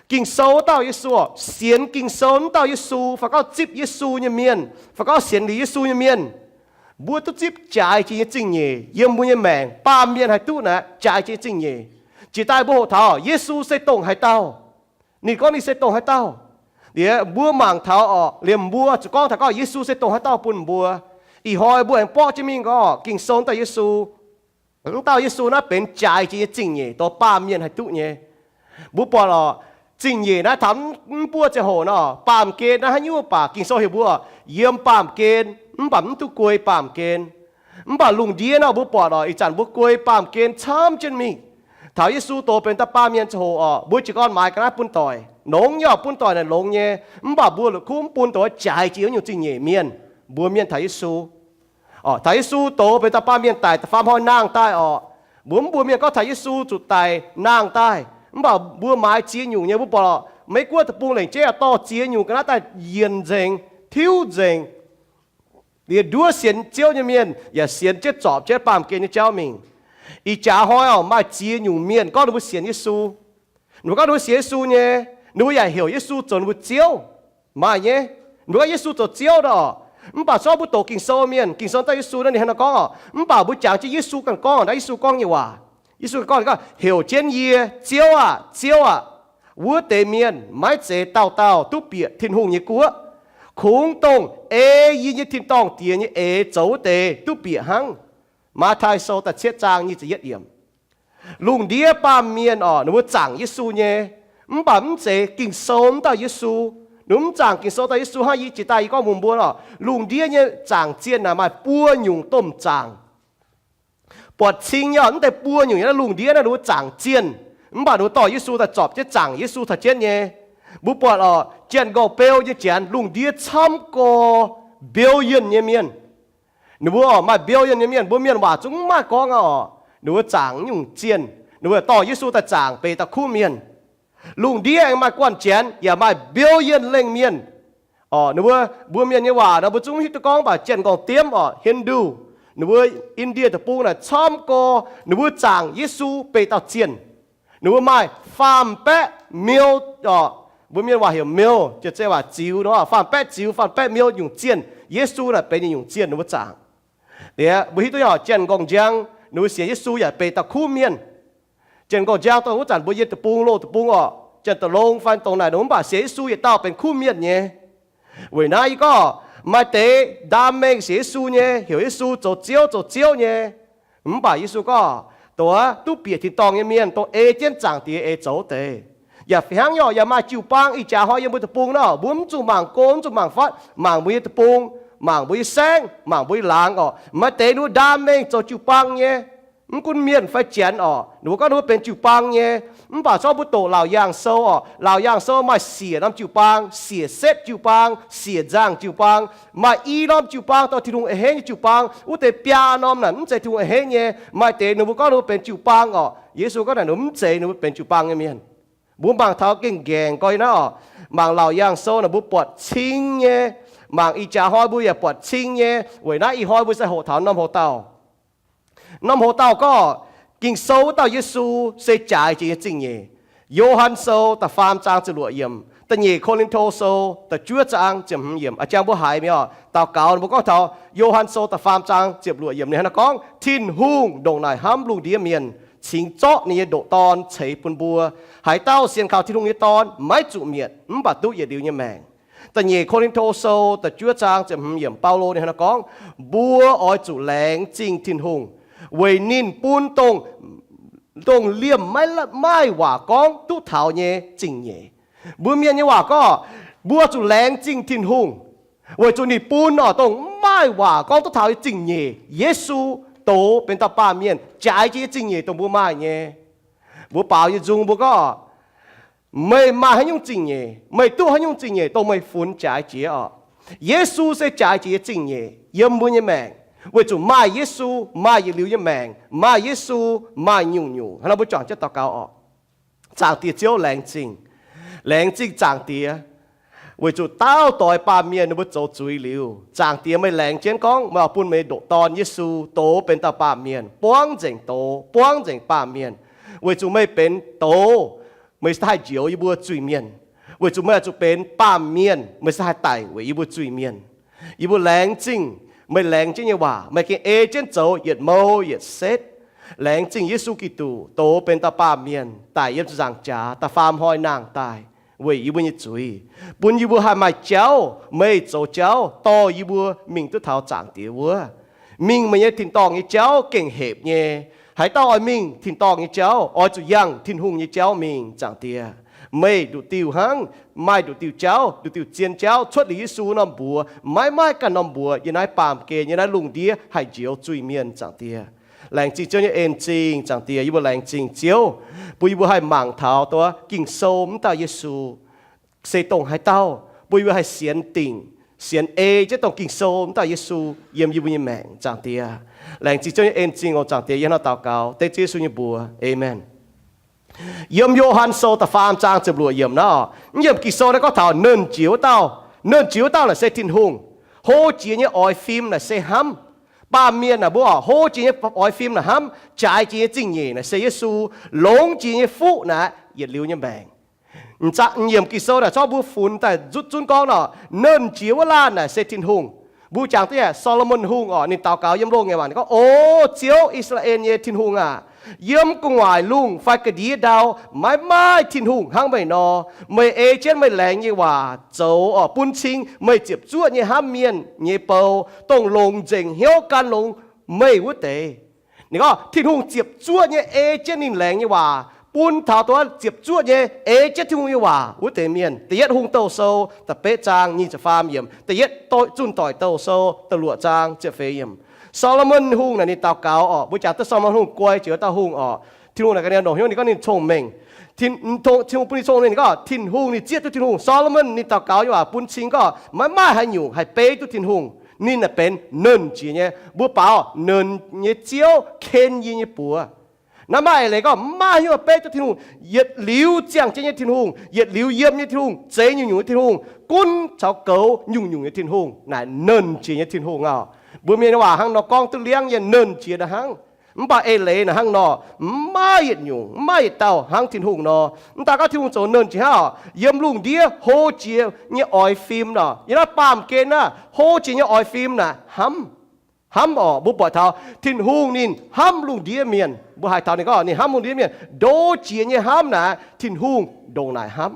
Ging-Sou wuov dauh Yesu, sienx Ging-Sou wuov dauh Yesu, fai gorngv zipv Yesu nyei mienh, fai gorngv sienx liuz Yesu nyei mienh, mbuo duqv zipv jaaix jiex nyei zingh nyeic yiem mbuo nyei maengc. Baamh mienh haih duqv naaic jaaix jiex nyei zingh nyeic. Jiex daaih mbuo hoqc taux Yesu se dongh haaix dauh, ninh gorngv ninh se dongh haaix dauh. Liuz mbuo mangc taux orqc, liemh mbuo zuqc gorngv taux gorngv Yesu se dongh haaix dauh bun mbuo. Ih hnoi mbuo aengx borqv jienv mingh gorngv Ging-Sou wuov dauh Yesu, wuov dauh Yesu naaiv benx jaaix jiex nyei zingh nyeic, dongh baamh mienh haih duqv nyei. Mbuo buatc orqc, zingh nyeic naaiv taux mv buov ziangh hoc nor, baamh gen naaiv haaix nyungc baac Ging-Sou heuc mbuo yiem baamh gen, mv baac mv duqv guei baamh gen. Mv baac lungh ndiev nor mbuo buatc orqc, ih zanc mbuo guei baamh gen camv jienv mingh. Taux Yesu doz benx dauh baamh mienh ziangh hoc orqc, mbuo jiez gorn maaiz ga'naaiv bun doic, nongx nyei orqc, bun doic naaic longx nyei. Mv baac mbuo la'kuqv mv bun doic jaaix jiex wuov nyungc zingh nyeic mienh. Mbuo mienh taux Yesu, taux Yesu doz benx dauh baamh mienh daic da'faam hnoi nangh daaih orqc, mbuo mv mbuo mienh gorngv taux Yesu zuqc daic nangh daaih. Mv baac mbuo maaiz ziex nyungc nyei, mbuo buatc orqc, Meiv Guoqv deic-bung lengc jeiv yaac dorh ziex nyungc ga'naaiv daaih yienc nzengc, tiuv nzengc. Liuz nduov sienx Ziouv nyei mienh yaac sienx jienv zorpc jienv baamh gen nyei jauv mingh. Ih jaax hnoi orqc, maaih ziex nyungc mienh gorngv ninh mbuo sienx Yesu. Ninh mbuo gorngv ninh mbuo sienx Yesu nyei, ninh mbuo yaac heuc Yesu zoux ninh mbuo Ziouv. Maaih nyei. Ninh mbuo gorngv Yesu zoux Ziouv nor, mv baac zorqv mbuo doqc Ging-Sou mienh, Ging-Sou dauh Yesu naaiv ninh hnangv naaiv gorngv orqc, mv baac mbuo jangx jienv Yesu ganh gorngv naaiv, Yesu gorngv nyei waac. Yesu ganh gorngv, heuc jienv yie, Ziouv aah! Ziouv aah! Wuov deix mienh maiv zeiz dauh dauh duqv bieqc Tin-Hungh nyei guoqv. Kungx dongh ei yie nyei tin-dorngh Diex nyei eix zoux wuov deix duqv bieqc hnangv. Matv^taai Sou da'cietv zaang nyic ziepc yietv yiemc. Lungh ndiev baamh mienh orqc, ninh mbuo zaangc Yesu nyei, mv baac mv zeiz Ging-Sou wuov dauh Yesu. Ninh mbuo mv zaangc Ging-Sou dauh Yesu hnangv yie jiex daaih yie gorngv mbuox mbuo orqc, lungh ndiev nyei zaangc zienh naaic maaih buo nyungc domh zaangc. Buatc cing nyei orqc, mv deix buo nyungc yiem naaiv lungh ndiev naaiv ninh mbuo zaangc zienh, mv baac ninh mbuo dorh Yesu daaih zorpc jienv zaangc Yesu taux jienv nyei. Mbuo buatc orqc, Janx-Nqorngv-Beu nyei Janx lungh ndiev camv gorx billion nyei mienh. Ninh mbuo orqc, maaih billion nyei mienh, mbuo mienh waac zungv mv maaih gorngv aqv orqc. Ninh mbuo zaangc nyungc zienh, ninh mbuo dorh Yesu daaih zaangc benx dauh kuv mienh. Lungh ndiev aengx maaih guanh Janx yaac maaih billion lengh mienh. Orqc, ninh mbuo, mbuo mienh nyei waac nor mbuo zungv hiuv duqv gorngv, mv baac Janx-Nqorngv-Diemv orqc, Hindu, ninh mbuo Indie deic-bung naaic camv gorx, ninh mbuo zaangc Yesu benx dauh zienh. Ninh mbuo maaih faam baeqv miu, orqc, mbuo mienh waac heuc miu, jiex zei waac ziux nor, faam baeqv ziux, faam baeqv miu nyungc zienh, Yesu naaic benx ninh nyungc zienh ninh mbuo zaangc. Liuz mbuo hiuv duqv orqc, Janx-Nqorngv-Njang ninh mbuo sienx Yesu yaac benx dauh kuv mienh. Janx-Nqorngv-Njang dongh wuov zanc mbuo yiem deic-bung, loz deic-bung orqc, Janx-Da'long fai dongh naaic ninh mbuo mv baac sienx Yesu yietc dauh benx kuv mienh nyei. Weic naaiv yie gorngv maaih deix ndaam mengh sienx Yesu nyei, heuc Yesu zoux Ziouv, zoux Ziouv nyei. Mv baac Yesu gorngv, dongh wuov duqv bieqc tin-dorngh nyei mienh, dongh ei jienv Zaangc Diex eix zoux deix, yaac fih hnangv nyei orqc, yaac maaih jiu-baang ih jaax hnoi yiem mbuo deic-bung nor, mbuo mv zuqc mangc go, mv zuqc mangc fatv, mangc mbuo nyei deic-bung, mangc mbuo nyei saengv, mangc mbuo nyei laangz orqc. Maaih deix ninh mbuo ndaam mengh zoux jiu-baang nyei. Mv gunv mienh fai Janx orqc, ninh mbuo gorngv ninh mbuo benx jiu-baang nyei. Mv baac zorqv mbuo doqc Laauc Yaangh Sou orqc, Laauc Yaangh Sou maaih siec norm jiu-baang, siec setv jiu-baang, siec nzangh jiu-baang. Maaih i norm jiu-baang dorh Tin-Hungh a'hneiv nyei jiu-baang. Wuov deix biaa norm naaic mv zeiz Tin-Hungh a'hneiv nyei. Maaih deix ninh mbuo gorngv ninh mbuo benx jiu-baang orqc, Yesu gorngv naaic ninh mbuo mv zeiz, ninh mbuo benx jiu-baang nyei mienh. Mbuo mangc taux gengh nqaengc gorx naaiv orqc. Mangc Laauc Yaangh Sou naaic mbuo buatc cing nyei. Mangc ih jaax hnoi mbuo yaac buatc cing nyei. Weic naaiv ih hnoi mbuo se hoqc taux norm hoc dauh. Norm hoc dauh gorngv Ging-Sou wuov dauh Yesu se jaaix jiex nyei zingh nyeic. Yo^han Sou da'faam zaang ziepc luoqc yiemc, da'nyeic Ko^lin^to Sou da'juov zaang ziepc hmz yiemc. A'jang mbuo haiz mi'aqv orqc, daux gaux mbuo gorngv taux Yo^han Sou da'faam zaang ziepc luoqc yiemc ninh hnangv naaiv gorngv, Tin-Hungh ndongc naaic hnamv lungh ndiev mienh, cingx zorqv ninh nyei ndoqc Dorn ceix bun mbuo. Haaix dauh sienx kaux Tin-Hungh nyei Dorn maiv zuqc mietc, mv baac duqv yietc liuz nyei maengc. Da'nyeic Ko^lin^to Sou da'juov zaang ziepc hmz yiemc, Baulo ninh hnangv naaiv gorngv, mbuo oix zuqc laengz zingh Tin-Hungh, weic ninh bun dongh, dongh liemh maiv maaih waac gorngv duqv taux nyei zingh nyeic. Mbuo mienh nyei waac gorngv, mbuo zuqc laengz zingh Tin-Hungh, weic zuqc ninh bun orqc dongh mv maaih waac gorngv duqv taux nyei zingh nyeic, Yesu, doz benx dauh baamh mienh, jaaix jiex nyei zingh nyeic dongh mbuo maaih nyei. Mbuo baaux nyei nzung mbuo gorngv, meih maaih haaix nyungc zingh nyeic, meih duqv haaix nyungc zingh nyeic dongh meih funx jaaix jiex orqc. Yesu se jaaix jiex nyei zingh nyeic yiem mbuo nyei maengc, weic zuqc maaih Yesu, maaih yietc liuz nyei maengc, maaih Yesu, maaih nyungc-nyungc. Hnangv naaiv mbuo juangc jienv daux gaux orqc. Zaangc Diex Ziouv, laengz zingh, laengz zingh Zaangc Diex, weic zuqc dauh doix baamh mienh ninh mbuo zoux zuiz liuz, Zaangc Diex meih laengz jienv gorngv meih oix bun meih ndoqc Dorn Yesu doz benx dauh baamh mienh, buangv nzengc doz, buangv nzengc baamh mienh, weic zuqc meih benx doz, Meih se haih njoux yie mbuo zuiz-mienh, weic zuqc meih oix zuqc benx baamh mienh, meih se haih daic weic yie mbuo zuiz-mienh. Yie mbuo laengz zingh meih laengz jienv nyei waac, meih gengh ei jienv zoux yietc mouh yietc setv. Laengz zingh Yesu Giduc dox benx dauh baamh mienh daic yiem ziepc nzaangc jaax da'faam hnoi nangh daaih weic yie mbuo nyei zuiz, bun yie mbuo haih maaih jauv, meih zoux jauv dorh yie mbuo mingh duqv taux Zaangc Diex wuov. Mingh meih nyei tin-dorngh nyei jauv gengh hepc nyei. Haaix dauh oix mingh tin-dorngh nyei jauv, oix zuqc yangh Tin-Hungh nyei jauv mingh, Zaangc Diex. Meih nduqc diuh hnangv, maaih nduqc diuh jauv, nduqc diuh zien jauv cuotv liuz Yesu norm mbuox, maiv maaih ganh norm mbuox yiem naaiv baamh gen, yiem naaiv lungh ndiev haih njoux zuiz-mienh, Zaangc Diex. Laengz zingh Ziouv nyei en zingh, Zaangc Diex. Yie mbuo laengz zingh Ziouv bun yie mbuo haih mangc taux duqv Ging-Sou wuov dauh Yesu se dongh haaix dauh, bun yie mbuo haih sienx dingc, sienx ei jienv dongh Ging-Sou wuov dauh Yesu yiem yie mbuo nyei maengc, Zaangc Diex. Laengz zingh Ziouv nyei en zingh oc, Zaangc Diex. Yie hnangv naaiv daux gaux dengv Ziouv Yesu nyei mbuox, aamen. Yiem Yo^han Sou da'faam zaang ziepc luoqc yiemc naaiv, yiem Ging-Sou naaiv gorngv taux nernh jiex wuov dauh. Nernh jiex wuov dauh naaic se Tin-Hungh. Hlo jiex nyei oix fim naaic se hnamv. Baamh mienh naaic mbuo oc, hlo jiex nyei oix fim naaic hnamv. Jaaix jiex nyei zingh nyeic naaic se Yesu. Longx jiex nyei fuqv naaic yietc liuz nyei maengc. Yiemc Ging-Sou naaic corc mbuo funx daaih zutv zunv gorngv nor, nernh jiex wuov laanh naaic se Tin-Hungh. Mbuo jangx duqv Saa^lo^morn Hungh oc, ninh daux gaux yiem loz-ngaengc waac ninh gorngv, O Ziouv, I^saa^laa^en nyei Tin-Hungh aah! Yiem gu'nguaaic lungh fai ga'ndiev ndau maiv maaih Tin-Hungh hnangv meih nor. Meih ei jienv meih laengz nyei waac zoux oc, bun cing meih ziepc zuoqv nyei hnamv mienh nyei bou, dongh longc nzengc hnyouv gan longx meih wuov deix. Ninh gorngv Tin-Hungh ziepc zuoqv nyei ei jienv ninh laengz nyei waac bun taux dongh ziepc zuoqv nyei ei jienv Tin-Hungh nyei waac wuov deix mienh. Da'yietv Hungh Douh Sou da'betv zaang nyic ziepc faam yiemc, da'yietv Zunh Doic Douh Sou da'luoqc zaang ziepc feix yiemc. Saa^lo^morn Hungh naaic ninh daux gaux oc, mbuo jangx duqv Saa^lo^morn Hungh guai jiex wuov dauh hungh oc. Tin-Hungh naaic ganh ninh longc hnyouv, ninh gorngv ninh cong-mengh. Tin-Hungh bun ninh cong-mengh, ninh gorngv Tin-Hungh, ninh zieqv duqv Tin-Hungh. Saa^lo^morn ninh daux gaux nyei waac bun cing gorngv maiv maaih haaix nyungc haih beiv duqv Tin-Hungh. Ninh naaic benx nernh jiex nyei. Mbuo baaux nernh nyei ziouv ken yie nyei buoz. Naaiv maaih eix leiz gorngv maiv maaih haaix nyungc beiv duqv Tin-Hungh. Yietc liuz ziangh jienv nyei Tin-Hungh, yietc liuz yiem nyei Tin-Hungh, zeix nyungc-nyungc nyei Tin-Hungh, gunv caux goux nyungc-nyungc nyei Tin-Hungh naaic nernh jiex nyei Tin-Hungh aqv. Mbuo mienh nyei waac hnangv nor gorngv duqv liangv nyei, nernh jiex naaic hnangv. Mv baac eix leiz naaic hnangv nor, mv maaih yietc nyungc, mv maaih yietc dauh hnangv Tin-Hungh nor. Mv daaih gorngv Tin-Hungh zoux nernh jiex hnangv oc, yiem lungh ndiev hlo jiex nyei oix fim nor, yiem naaiv baamh gen naaiv hlo jiex nyei oix fim naaic hnamv. Hnamv oc, mbuo buatc taux Tin-Hungh ninh hnamv lungh ndiev mienh. Mbuo haiz taux ninh gorngv ninh hnamv lungh ndiev mienh. Ndo jiex nyei hnamv naaic Tin-Hungh ndongc naaic hnamv.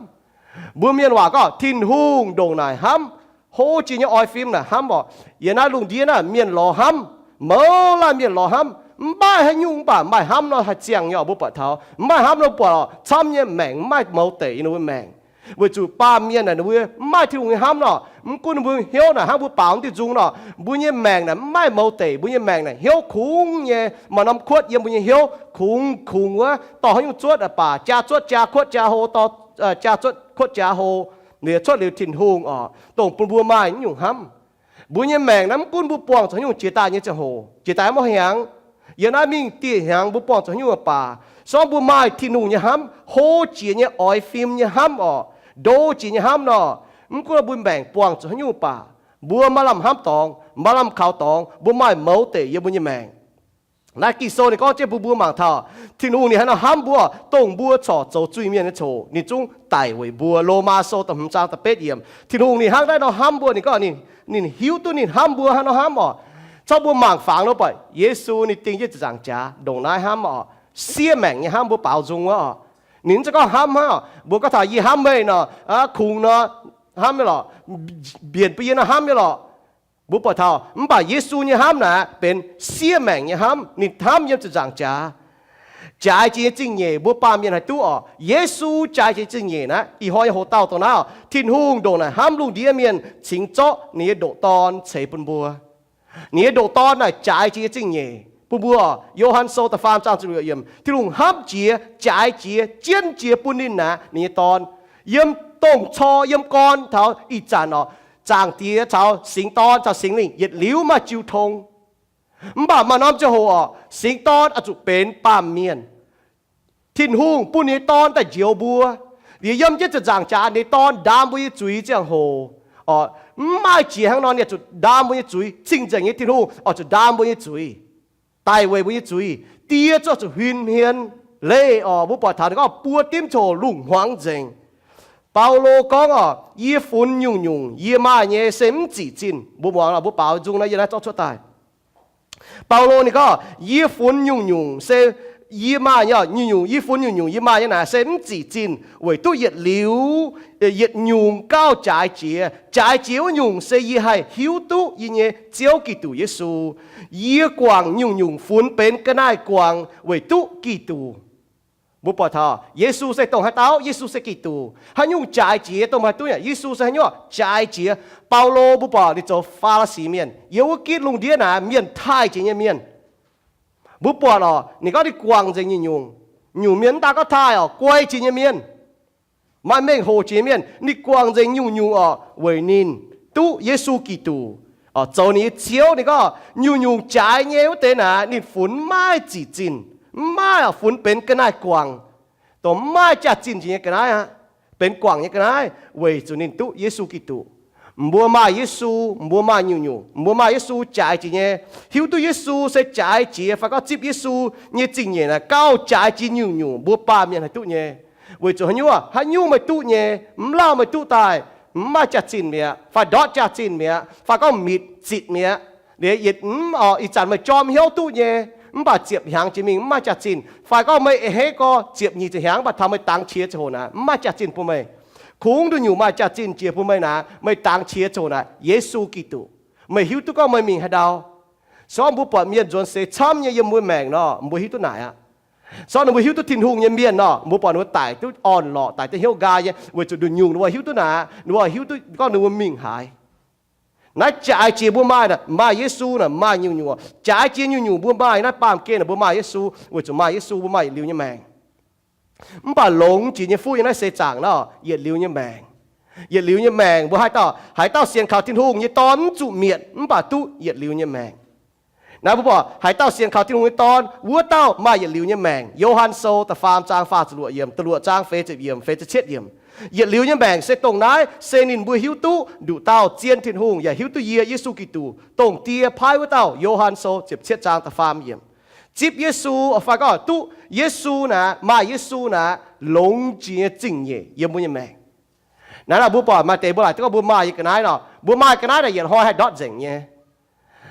Mbuo mienh waac gorngv Tin-Hungh ndongc naaic hnamv. Hlo jiex nyei oix fim naaic hnamv oc. Yiem naaiv lungh ndiev naaiv mienh lorz hnamv, mouz laanh mienh lorz hnamv, mv maaih haaix nyungc mv baac maaih hnamv nor haih ziangh nyei oc. Mbuo buatc taux mv maaih hnamv nor buatc oc, camv nyei maengc mv maaih mouz deic yiem ninh mbuo maengc. Weic zuqc baamh mienh naaic ninh mbuo mv maaih Tin-Hungh nyei hnamv nor, mv gunv ninh mbuo hnyouv naaic hnangv mbuo baaux diuh nzung nor, mbuo nyei maengc naaic mv maaih mouz deic, mbuo nyei maengc naaic hnyouv kungx nyei, maaih norm kuotv yiem mbuo nyei hnyouv kungx kungx wuov, dorh haaix nyungc zuotv baac jaa zuotv jaa kuotv jaa hlo, dorh jaa zuotv kuotv jaa hlo, liuz cuotv liuz Tin-Hungh oc, dongh bun mbuo maaih nyungc hnamv. Mbuo nyei maengc naaiv mv gunv mbuo buangh zuqc haaix nyungc jiex daaih nyei ziangh hoc, jiex daaih mv hnyangx, yiem naaiv mingh dieh hnyangx mbuo buangh zuqc haaix nyungc baac, se gorngv mbuo maaih Tin-Hungh nyei hnamv, hlo jiex nyei oix fim nyei hnamv oc, ndo jiex nyei hnamv nor, mv gunv mbuo maengc buangh zuqc haaix nyungc baac, mbuo maaih lamh hnamv dorngx, maaih lamh kaux dorngx, mbuo maaih mouz deic yiem mbuo nyei maengc. Naaiv Ging-Sou ninh gorngv jienv bun mbuo mangc taux Tin-Hungh ninh haaix nor hnamv mbuo, dongh mbuo corc zoux zuiz-mienh nyei ziangh hoc ninh zungv daic weic mbuo. Lomaa Sou da'hmz zaang da'betv yiemc, Tin-Hungh ninh hnangv naaiv nor hnamv mbuo. Ninh gorngv ninh hiuv duqv ninh hnamv mbuo hnangv nor hnamv oc. Corc mbuo mangc fangx nor buatc Yesu ninh ding jienv ziepc nzaangc jaax ndongc naaiv hnamv oc, siev maengc nyei hnamv mbuo baaux nzung wuov oc. Ninh mv zeiz gorngv hnamv hnangv, mbuo gorngv taux yie hnamv meih nor, kungx nor hnamv nyei lorqc, mbienc bun yie nor hnamv nyei lorqc. Mbuo buatc taux mv baac Yesu nyei hnamv naaic benx siev maengc nyei hnamv. Ninh hnamv yiem ziepc nzaangc jaax, jaaix jiex nyei zingh nyeic mbuo baamh mienh haih duqv oc. Yesu jaaix jiex zingh nyeic naaiv, ih hnoi nyei hoc-dauh dongh naaiv oc, Tin-Hungh ndongc naaic hnamv lungh ndiev mienh cingx zorqv ninh nyei ndoqc Dorn ceix bun mbuo. Ninh nyei ndoqc Dorn naaic jaaix jiex nyei zingh nyeic bun mbuo oc. Yo^han Sou da'faam zaang ziepc luoqc yiemc, Tin-Hungh hnamv jiex, jaaix jiex, jienv jiex bun ninh naaic ninh nyei Dorn. Yiem dongh cor yiem gorn taux ih zanc oc, Zaangc Diex caux Singx Dorn caux Singx Lingh yietc liuz maaih jiu tong. Mv baac maaih norm ziangh hoc oc, Singx Dorn oix zuqc benx baamh mienh. Tin-Hungh bun ninh nyei Dorn daaih njoux mbuo. Liuz yiem jienv ziepc nzaangc jaax ninh nyei Dorn ndaam mbuo nyei zuiz ziangh hoc, mv maaih jiex hnangv nor, ninh oix zuqc ndaam mbuo nyei zuiz. Cing-nzengc nyei Tin-Hungh oix zuqc ndaam mbuo nyei zuiz, daic weic mbuo nyei zuiz. Die zuqc huin hmien. Leih orqc, mbuo buatc taux ninh gorngv buo dimv coc lungh hmuangx nzengc. Baulo gorngv orqc, yie funx nyungc-nyungc yie maaih nyei se mv zic zinh. Mbuo muangx, mbuo baaux nzung naaiv yie naaiv zorqv cuotv daaih. Baulo ninh gorngv, yie funx nyungc-nyungc se yie maaih nyei, nyungc-nyungc yie funx nyungc-nyungc yie maaih nyei naaic se mv zic zinh weic duqv yietc liuz, yietc nyungc gauh jaaix jiex. Jaaix jiex wuov nyungc se yie haih hiuv duqv yie nyei Ziouv Giduc Yesu. Yie guangc nyungc-nyungc funx benx ga'naaiv guangc weic duqv Giduc. Mbuo buatc taux Yesu se dongh haaix dauh? Yesu se Giduc. Haaix nyungc jaaix jiex dongh haih duqv? Yesu se haaix nyungc jaaix jiex? Baulo mbuo buatc ninh zoux Faa^li^si mienh, yiem wuov gitv lungh ndiev naaic mienh taaih jiex nyei mienh. Mbuo buatc orqc, ninh gorngv ninh guangc nzengc nyungc-nyungc. Nyungc mienh mv daan gorngv taaih orqc, guai jiex nyei mienh, maaih mengh hoc jiex nyei mienh. Ninh guangc nzengc nyungc-nyungc orqc weic ninh duqv Yesu Giduc zoux ninh nyei Ziouv. Ninh gorngv nyungc-nyungc jaaix nyei wuov deix naaic ninh funx mv maaih zic zinh, mv maaih orqc funx benx ga'naaiv guangc, dongh mv maaih jaax-zinh jiex nyei ga'naaiv aqv, benx guangc nyei ga'naaiv weic zuqc ninh duqv Yesu Giduc. Mbuo maaih Yesu, mbuo maaih nyungc-nyungc. Mbuo maaih Yesu jaaix jiex nyei. Hiuv duqv Yesu se jaaix jiex fai gorngv zipv Yesu nyei zingh nyeic naaic gauh jaaix jiex nyungc-nyungc mbuo baamh mienh haih duqv nyei. Weic zuqc haaix nyungc? Haaix nyungc meih duqv nyei, mv lauh meih duqv daaih, mv maaih jaax-zinh mi'aqv, fai ndortv jaax-zinh mi'aqv, fai gorngv mitc zitc mi'aqv. Liuz yietc mv orqc, ih zanc meih jorm hnyouv duqv nyei, mv baac ziepc hnyangx jiex mingh mv maaih jaax-zinh. Fai gorngv meih a'hneiv gorx ziepc nyeic ziepc hnyangx mv baac taux meih dangx qiex ziangh hoc naaic mv maaih jaax-zinh bun meih. Kungx nduqc nyungc maaih jaax-zinh jiex bun meih naaic, meih dangx qiex ziangh hoc naaic Yesu Giduc. Meih hiuv duqv gorngv meih mingh haaix ndau. Sorng mbuo buatc mienh nzuonx seix camv nyei yiem mbuo maengc nor, mbuo hiuv duqv naaic aqv. Sorng ninh mbuo hiuv duqv Tin-Hungh nyei mienh nor, mbuo buatc ninh mbuo daic duqv orn-lorqc, daic duqv hnyouv nqaai nyei, weic zuqc nduqc nyungc ninh mbuo hiuv duqv naaic, ninh mbuo hiuv duqv gorngv ninh mbuo mingh haaix. Naaiv jaaix jiex mbuo maaih, maaih Yesu naaic maaih nyungc-nyungc. Jaaix jiex nyungc-nyungc mbuo maaih naaiv baamh gen naaic mbuo maaih Yesu, weic zuqc maaih Yesu mbuo maaih yietc liuz nyei maengc. Mv baac longx jiex nyei fuqv yiem naaiv seix zaangc nor, yietc liuz nyei maengc. Yietc liuz nyei maengc mbuo haaix dauh, haaix dauh sienx kaux Tin-Hungh nyei Dorn mv zuqc mietc mv baac duqv yietc liuz nyei maengc. Naaiv mbuo buatc haaix dauh sienx kaux Tin-Hungh nyei Dorn, wuov dauh maaih yietc liuz nyei maengc. Yo^han Sou da'faam zaang faah ziepc luoqc yiemc, da'luoqc zaang feix ziepc yiemc, feix ziepc cietv yiemc. Yietc liuz nyei maengc se dongh naaiv, se ninh mbuo hiuv duqv nduqc dauh zien Tin-Hungh yaac hiuv duqv yie, Yesu Giduc, dongh Die paaiv wuov dauh. Yo^han Sou ziepc cietv zaang da'faam yiemc. Zipv Yesu fai gorngv duqv Yesu naaic, maaih Yesu naaic, longx jiex nyei zingh nyeic yiem mbuo nyei maengc. Naaiv nor mbuo buatc maaih deix mbuo laaic duqv gorngv mbuo maaih nyei ga'naaiv nor, mbuo maaih ga'naaiv naaic yietc hnoi haih ndortv nzengc nyei.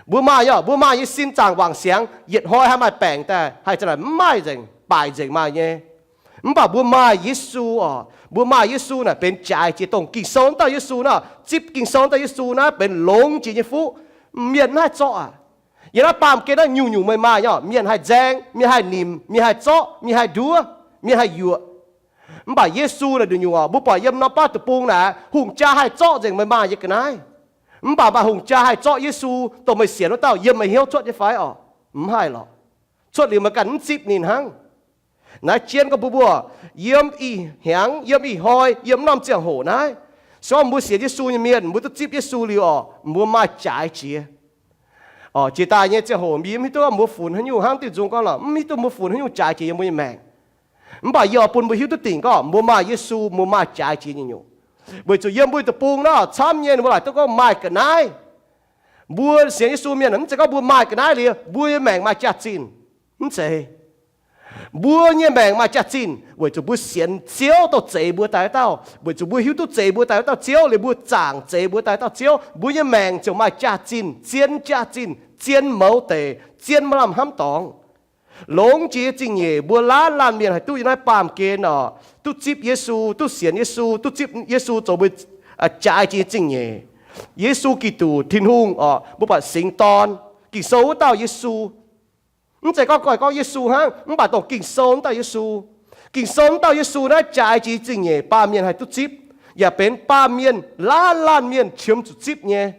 Mbuo maaih, mbuo maaih nyei sin zaangc wangc siangx yietc hnoi haih maaih baengc daaih haih za'naaic mv maaih nzengc, baaic nzengc maaih nyei. Mv baac mbuo maaih Yesu orqc, mbuo maaih Yesu naaic benx jaaix jiex dongh Ging-Sou wuov dauh Yesu nor. Zipv Ging-Sou wuov dauh Yesu naaiv benx longx jiex nyei fuqv, mienh mv haih zorqv aqv. Yiem naaiv baamh gen naaiv nyungc-nyungc meih maaih nyei, mienh haih nzaeng, mienh haih nimc, mienh haih zorqv, mienh haih nduov, mienh haih yuoqc. Mv baac Yesu naaic nduqc nyungc orqc, mbuo buatc yiem norm baav deic-bung naaic, hungh jaa haih zorqv nzengc meih maaih nyei ga'naaiv. Mv baac maaih hungh jaa haih zorqv Yesu, dongh meih sienx wuov dauh, yiem meih hnyouv cuotv nyei fai orqc? Mv haih lorqc. Cuotv liuz meih ganh mv zipv ninh hnangv. Naaiv jienv gorngv mbuo, mbuo yiem ih hnyangx, yiem ih hnoi, yiem norm ziangh hoc naaiv, se gorngv mbuo sienx Yesu nyei mienh, mbuo duqv zipv Yesu liuz orqc, mbuo maaih jaaix jiex. Orqc, jiex daaih nyei ziangh hoc mbuo mv hiuv duqv mbuo funx haaix nyungc hnangv. Diuh nzung gorngv lorqc, mv hiuv duqv mbuo funx haaix nyungc jaaix jiex yiem mbuo nyei maengc. Mv baac yie oix bun mbuo hiuv duqv dingc gorngv mbuo maaih Yesu, mbuo maaih jaaix jiex nyei nyungc. Weic zuqc yiem mbuo deic-bung naaiv camv nyei, mbuo laaic duqv gorngv maaih ga'naaiv. Mbuo sienx Yesu mienh mv zeiz gorngv mbuo maaih ga'naaiv liuz mbuo nyei maengc maaih jaax-zinh. Mv zeiz. Mbuo nyei maengc maaih jaax-zinh weic zuqc mbuo sienx Ziouv, dongh zeix mbuo daaih wuov dauh. Weic zuqc mbuo hiuv duqv zeix mbuo daaih wuov dauh Ziouv liuz, mbuo zaangc zeix mbuo daaih wuov dauh Ziouv, mbuo nyei maengc ziouc maaih jaax-zinh, zien jaax-zinh, zien mouz deic, zien maaih lamh hnamv dorngx. Longx jiex zingh nyeic mbuo laanh laanh mienh haih duqv yiem naaiv baamh gen orqc, duqv zipv Yesu, duqv sienx Yesu, duqv zipv Yesu zoux mbuo jaaix jiex zingh nyeic. Yesu Giduc, Tin-Hungh orqc, mbuo buatc Singx Dorn, Ging-Sou wuov dauh Yesu. Mv zeiz gorngv goiv gorngv Yesu hnangv, mv baac dongh Ging-Sou wuov dauh Yesu. Ging-Sou wuov dauh Yesu naaiv jaaix jiex zingh nyeic baamh mienh haih duqv zipv, yaac benx baamh mienh laanh laanh mienh qiemx zuqc zipv nyei.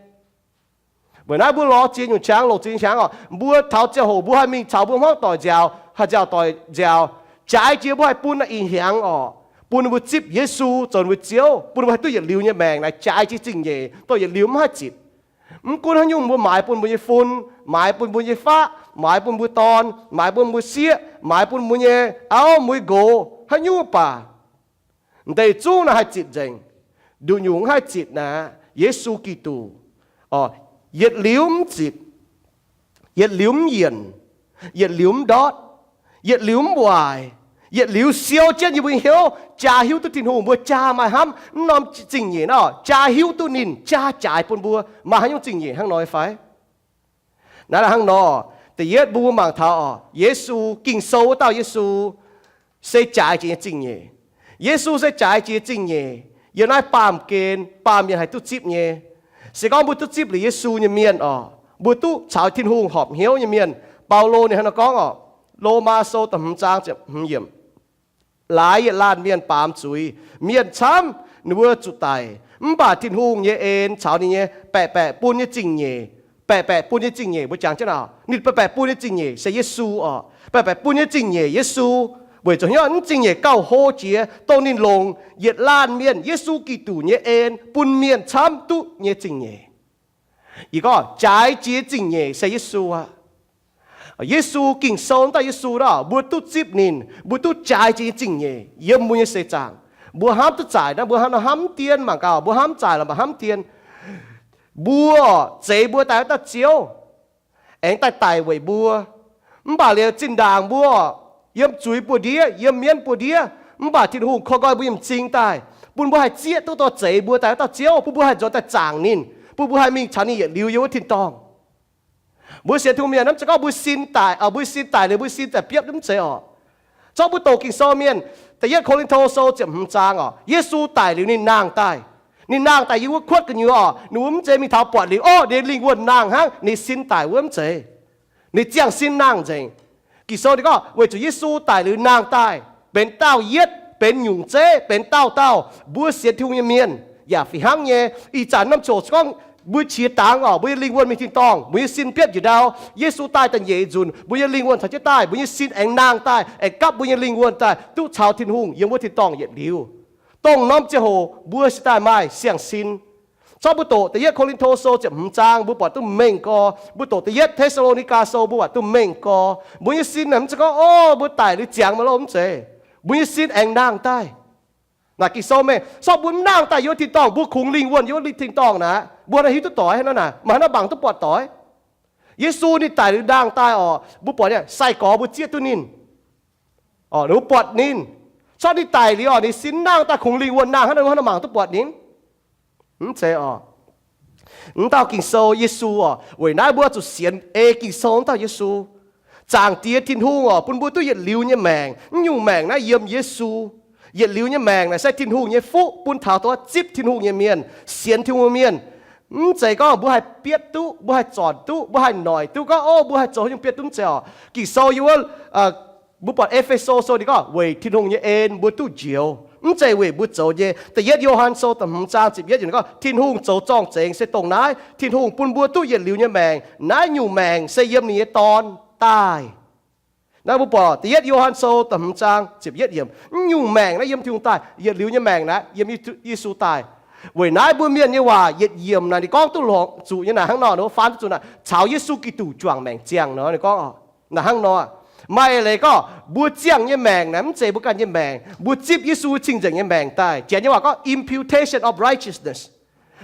Weic naaiv mbuo lorz ziex nyungc qangx, longc ziex nyungc qangx orqc, mbuo taux ziangh hoc mbuo haih mingh caux mbuo hmuangv doic nziaaux, haih nziaaux doic nziaaux, jaaix jiex mbuo haih bun naaiv ih hnyangx orqc, bun ninh mbuo zipv Yesu zoux ninh mbuo Ziouv, bun ninh mbuo haih duqv yietc liuz nyei maengc naaic jaaix jiex zingh nyeic, dongh yietc liuz mv haih zitc. Mv gunv haaix nyungc mbuo maaiz bun mbuo nyei fun, maaiz bun mbuo nyei faqv, maaiz bun mbuo dorn, maaiz bun mbuo sieqv, maaiz bun mbuo nyei auv, mbuo nyei nqox, haaix nyungc baac, ndeic zungv naaic haih zitc nzengc. Nduqc nyungc mv haih zitc naaic, Yesu Giduc, yietc liuz mv zitc, yietc liuz mv yienc, yietc liuz mv ndortv, yietc liuz mv waaic, Yietc liuz siou jienv yie mbuo nyei hnyouv, jaa hiuv duqv Tin-Hungh, mbuo jaa maaih hnamv mv norm zingh nyeic nor, jaa hiuv duqv ninh, jaa jaaix bun mbuo, maaih haaix nyungc zingh nyeic hnangv nor nyei fai? Naaiv hnangv nor, da'yietv mbuo mangc taux oc, Yesu, Ging-Sou wuov dauh Yesu, se jaaix jiex nyei zingh nyeic. Yesu se jaaix jiex nyei zingh nyeic. Yiem naaiv baamh gen, baamh mienh haih duqv zipv nyei. Se gorngv mbuo duqv zipv liuz Yesu nyei mienh oc, mbuo duqv caux Tin-Hungh horpc hnyouv nyei mienh. Baulo ninh hnangv nor gorngv oc, Lomaa Sou da'hmz zaang ziepc hmz yiemc, laaix yietc laanh mienh baamz zuiz, mienh camv, ninh mbuo zuqc daic. Mv baac Tin-Hungh nyei en caux ninh nyei baeqc baeqc bun nyei zingh nyeic, baeqc baeqc bun nyei zingh nyeic, mbuo jangx jienv aac, ninh baeqc baeqc bun nyei zingh nyeic se Yesu oc. Baeqc baeqc bun nyei zingh nyeic Yesu, weic zuqc hnyouv mv zingh nyeic gauh hlo jiex, dongh ninh longc yietc laanh mienh Yesu Giduc nyei en bun mienh camv duqv nyei zingh nyeic. Ih gorngv jaaix jiex zingh nyeic se Yesu aqv. Yesu, Ging-Sou dauh Yesu nor, mbuo duqv zipv ninh, mbuo duqv jaaix jiex nyei zingh nyeic yiem mbuo nyei seix zaangc. Mbuo hnamv duqv zaaic nor, mbuo hnamv nor hnamv dien mangc gaax, mbuo hnamv zaaic lorqc, mbuo hnamv dien. Mbuo oc, zeix mbuo daaih wuov dauh Ziouv, aengx daaih daic weic mbuo. Mv baac liuz zinh ndaangc mbuo oc, yiem zuiz buoz-ndiev, yiem mienv buoz-ndiev, mv baac Tin-Hungh korv nqoi mbuo nyei m'zing daaih, bun mbuo haih zieqv duqv dorh zeix mbuo daaih wuov dauh Ziouv, bun mbuo haih nzuonx daaih zaangc ninh, bun mbuo haih mingh caux ninh yietc liuz yiem wuov tin-dorngh. Mbuo sienx Tin-Hungh mienh mv zeiz gorngv mbuo sin daic, mbuo sin daic liuz mbuo sin daaih biopv mv zeiz oc. Zorqv mbuo doqc Ging-Sou mienh, da'yietv Ko^lin^to Sou ziepc hmz zaang oc, Yesu daic liuz ninh nangh daaih. Ninh nangh daaih yiem wuov kuotv gu'nyuoz oc, ninh mbuo mv zeiz mingh taux buatc liuz, orv, ninh lingh wuonh nangh hnangv, ninh sin daic wuov mv zeiz. Ninh ziangh sin nangh nzengc. Ging-Sou ninh gorngv weic zuqc Yesu daic liuz nangh daaih, benx dauh yietv, benx nyungc zeiv, benx dauh dauh mbuo sienx Tin-Hungh nyei mienh yaac fih hnangv nyei. Ih zanc norm ziouc gorngv mbuo qiex dangx oc, mbuo nyei lingh wuonh mingh tin-dorngh, mbuo nyei sin biopv njiec ndau. Yesu daaih da'nyeic nzunc, mbuo nyei lingh wuonh caux jienv daaih, mbuo nyei sin aengx nangh daaih, aengx gapv mbuo nyei lingh wuonh daaih duqv caux Tin-Hungh yiem wuov tin-dorngh yietc liuz. Dongh norm ziangh hoc mbuo se daaih maaih siang-sin. Zorqv mbuo doqc da'yietv Ko^lin^to Sou ziepc hmz zaang, mbuo buatc duqv mengh gorx. Mbuo doqc da'yietv Te^saa^lo^ni^gaa Sou, mbuo buatc duqv mengh gorx. Mbuo nyei sin naaic mv zeiz gorngv, orv, mbuo daic liuz ziangx maiv lorqc, mv zeiz. Mbuo nyei sin aengx nangh daaih. Naaic Ging-Sou mengh, zorqv mbuo mv nangh daaih yiem wuov tin-dorngh, mbuo kungx lingh wuonh yiem wuov tin-dorngh naaic, mbuo hnangv hiuv duqv doix hnangv naaic, maaih hnangv nor mangc duqv buatc doix. Yesu ninh daic liuz nangh daaih oc, mbuo buatc nyei sai-gorx mbuo zieqv duqv ninh. Oc, ninh mbuo buatc ninh. Zorqv ninh daic liuz oc, ninh sin nangh daaih kungx lingh wuonh nangh hnangv naaic, mbuo hnangv nor mangc duqv buatc ninh. Mv zeiz oc. Mv dauh Ging-Sou Yesu oc, weic naaiv mbuo zuqc sienx ei Ging-Sou mv dauh Yesu. Zaangc Diex Tin-Hungh oc, bun mbuo duqv yietc liuz nyei maengc. Mv nyungc maengc naaiv yiem Yesu. Yietc liuz nyei maengc naaic se Tin-Hungh nyei fuqv bun taux dongh zipv Tin-Hungh nyei mienh, sienx Tin-Hungh mienh. Mv zeiz gorngv mbuo haih bietv duqv, mbuo haih zornc duqv, mbuo haih noic duqv gorngv, o, mbuo haih zoux nyungc bietv duqv, mv zeiz oc. Ging-Sou yiem wuov, mbuo buatc E^fe^so Sou ninh gorngv weic Tin-Hungh nyei en mbuo duqv njoux, mv zeiz weic mbuo zoux nyei. Da'yietv Yo^han Sou da'hmz zaang ziepc yietv yiemc gorngv Tin-Hungh zoux zorng-zengx se dongh naaiv, Tin-Hungh bun mbuo duqv yietc liuz nyei maengc. Naaiv nyungc maengc se yiem ninh nyei Dorn daaih. Naaiv mbuo buatc da'yietv Yo^han Sou da'hmz zaang ziepc yietv yiemc, mv nyungc maengc naaiv yiem Tin-Hungh daaih. Yietc liuz nyei maengc naaiv yiem Yesu daaih. Weic naaiv mbuo mienh nyei waac yietc yiemc naaic ninh gorngv duqv longc zuqc nyei naaic hnangv nor, ninh faan duqv zuqc naaic, caux Yesu Giduc juangc maengc ziangh nor ninh gorngv, naaic hnangv nor. Maaih eix leiz gorngv mbuo ziangh nyei maengc naaic mv zeiz mbuo ganh nyei maengc. Mbuo zipv Yesu cing-nzengc nyei maengc daaih. Janx nyei waac gorngv imputation of righteousness.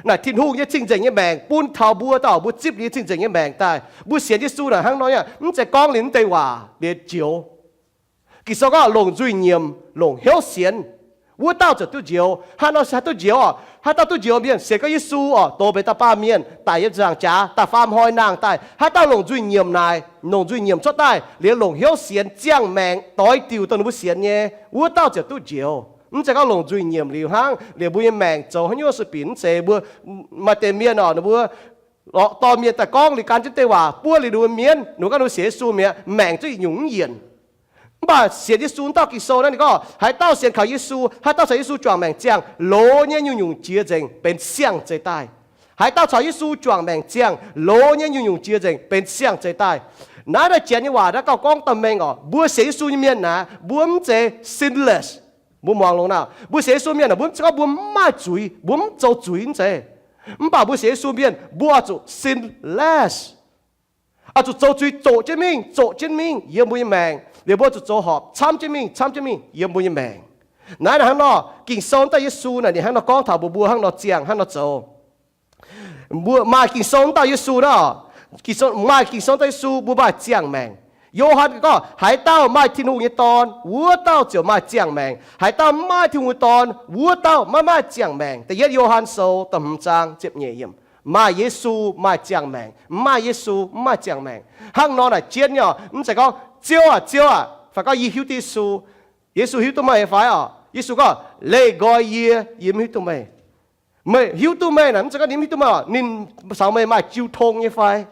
Naaic Tin-Hungh nyei cing-nzengc nyei maengc bun taux mbuo, dauh mbuo zipv liuz cing-nzengc nyei maengc daaih. Mbuo sienx Yesu naaic hnangv nor, mv zeiz gorngv liuz mv deix waac liuz njoux. Ging-Sou gorngv longc nzuih nyiemc, longc hnyouv sienx, wuov dauh ziouc duqv njoux. Haaix nor haih duqv njoux oc? Haaix dauh duqv njoux mienh? Sienx gorngv Yesu oc, doz benx dauh baamh mienh daic yiem ziepc nzaangc jaax, daaih faam hnoi nangh daaih. Haaix dauh longc nzuih nyiemc naaic, longc nzuih nyiemc cuotv daaih liuz longc hnyouv sienx ziangh maengc doix diuc dongh ninh mbuo sienx nyei, wuov dauh ziouc duqv njoux. Mv zeiz gorngv longc nzuih nyiemc liuz hnangv liuz mbuo nyei maengc zoux haaix nyungc sueih binc, mv zeiz. Mbuo maaih deix mienh oc, ninh mbuo lorqc dorh mienh daaih gorngv liuz gan jienv deix waac buov liuz ninh mbuo mienv, ninh mbuo gorngv ninh mbuo sienx Yesu mi'aqv, maengc zuqc yietc nyungc mv yienc. Mv baac sienx Yesu wuov dauh Ging-Sou naaiv ninh gorngv haaix dauh sienx kaux Yesu, haaix dauh caux Yesu juangc maengc ziangh, loz nyei nyungc-nyungc jiex nzengc benx siang-zeix daaih. Haaix dauh caux Yesu juangc maengc ziangh, loz nyei nyungc-nyungc jiex nzengc benx siang-zeix daaih. Naaiv daaih Janx nyei waac naaiv gauh gorngv dorh mengh oc. Mbuo sienx Yesu nyei mienh naaic, mbuo mv zeiz sinless. Mbuo muangx longx naaic, mbuo sienx Yesu mienh naaic, mbuo mv zeiz gorngv mbuo mv maaih zuiz, mbuo mv zoux zuiz, mv zeiz. Mv baac mbuo sienx Yesu mienh mbuo oix zuqc sinless, oix zuqc zoux zuiz zoqc jienv mingh, zoqc jienv mingh yiem mbuo nyei maengc. Liuz mbuo zuqc zoux horpc camv jienv mingh, camv jienv mingh yiem mbuo nyei maengc. Naaiv naaic hnangv nor, Ging-Sou daaih Yesu naaic ninh hnangv nor gorngv taux mbuo, mbuo hnangv nor ziangh, hnangv nor zoux. Mbuo maaih Ging-Sou wuov dauh Yesu nor, maaih Ging-Sou wuov dauh Yesu mbuo maaih ziangh maengc. Yo^han gorngv, haaix dauh maaih Tin-Hungh nyei Dorn, wuov dauh ziouc maaih ziangh maengc. Haaix dauh mv maaih Tin-Hungh nyei Dorn, wuov dauh maiv maaih ziangh maengc. Da'yietv Yo^han Sou da'hmz zaang ziepc nyeic yiemc. Maaih Yesu maaih ziangh maengc, mv maaih Yesu mv maaih ziangh maengc. Hnangv nor naaic jienv nyei oc. Mv zeiz gorngv, Ziouv aac, Ziouv aac, fai gorngv, Yie hiuv duqv Yesu. Yesu hiuv duqv meih fai oc? Yesu gorngv, Leih nqoi yie, yie mv hiuv duqv meih. Meih hiuv duqv meih naaic, mv zeiz gorngv ninh mv hiuv duqv meih oc, ninh caux meih maaih jiu tong nyei fai?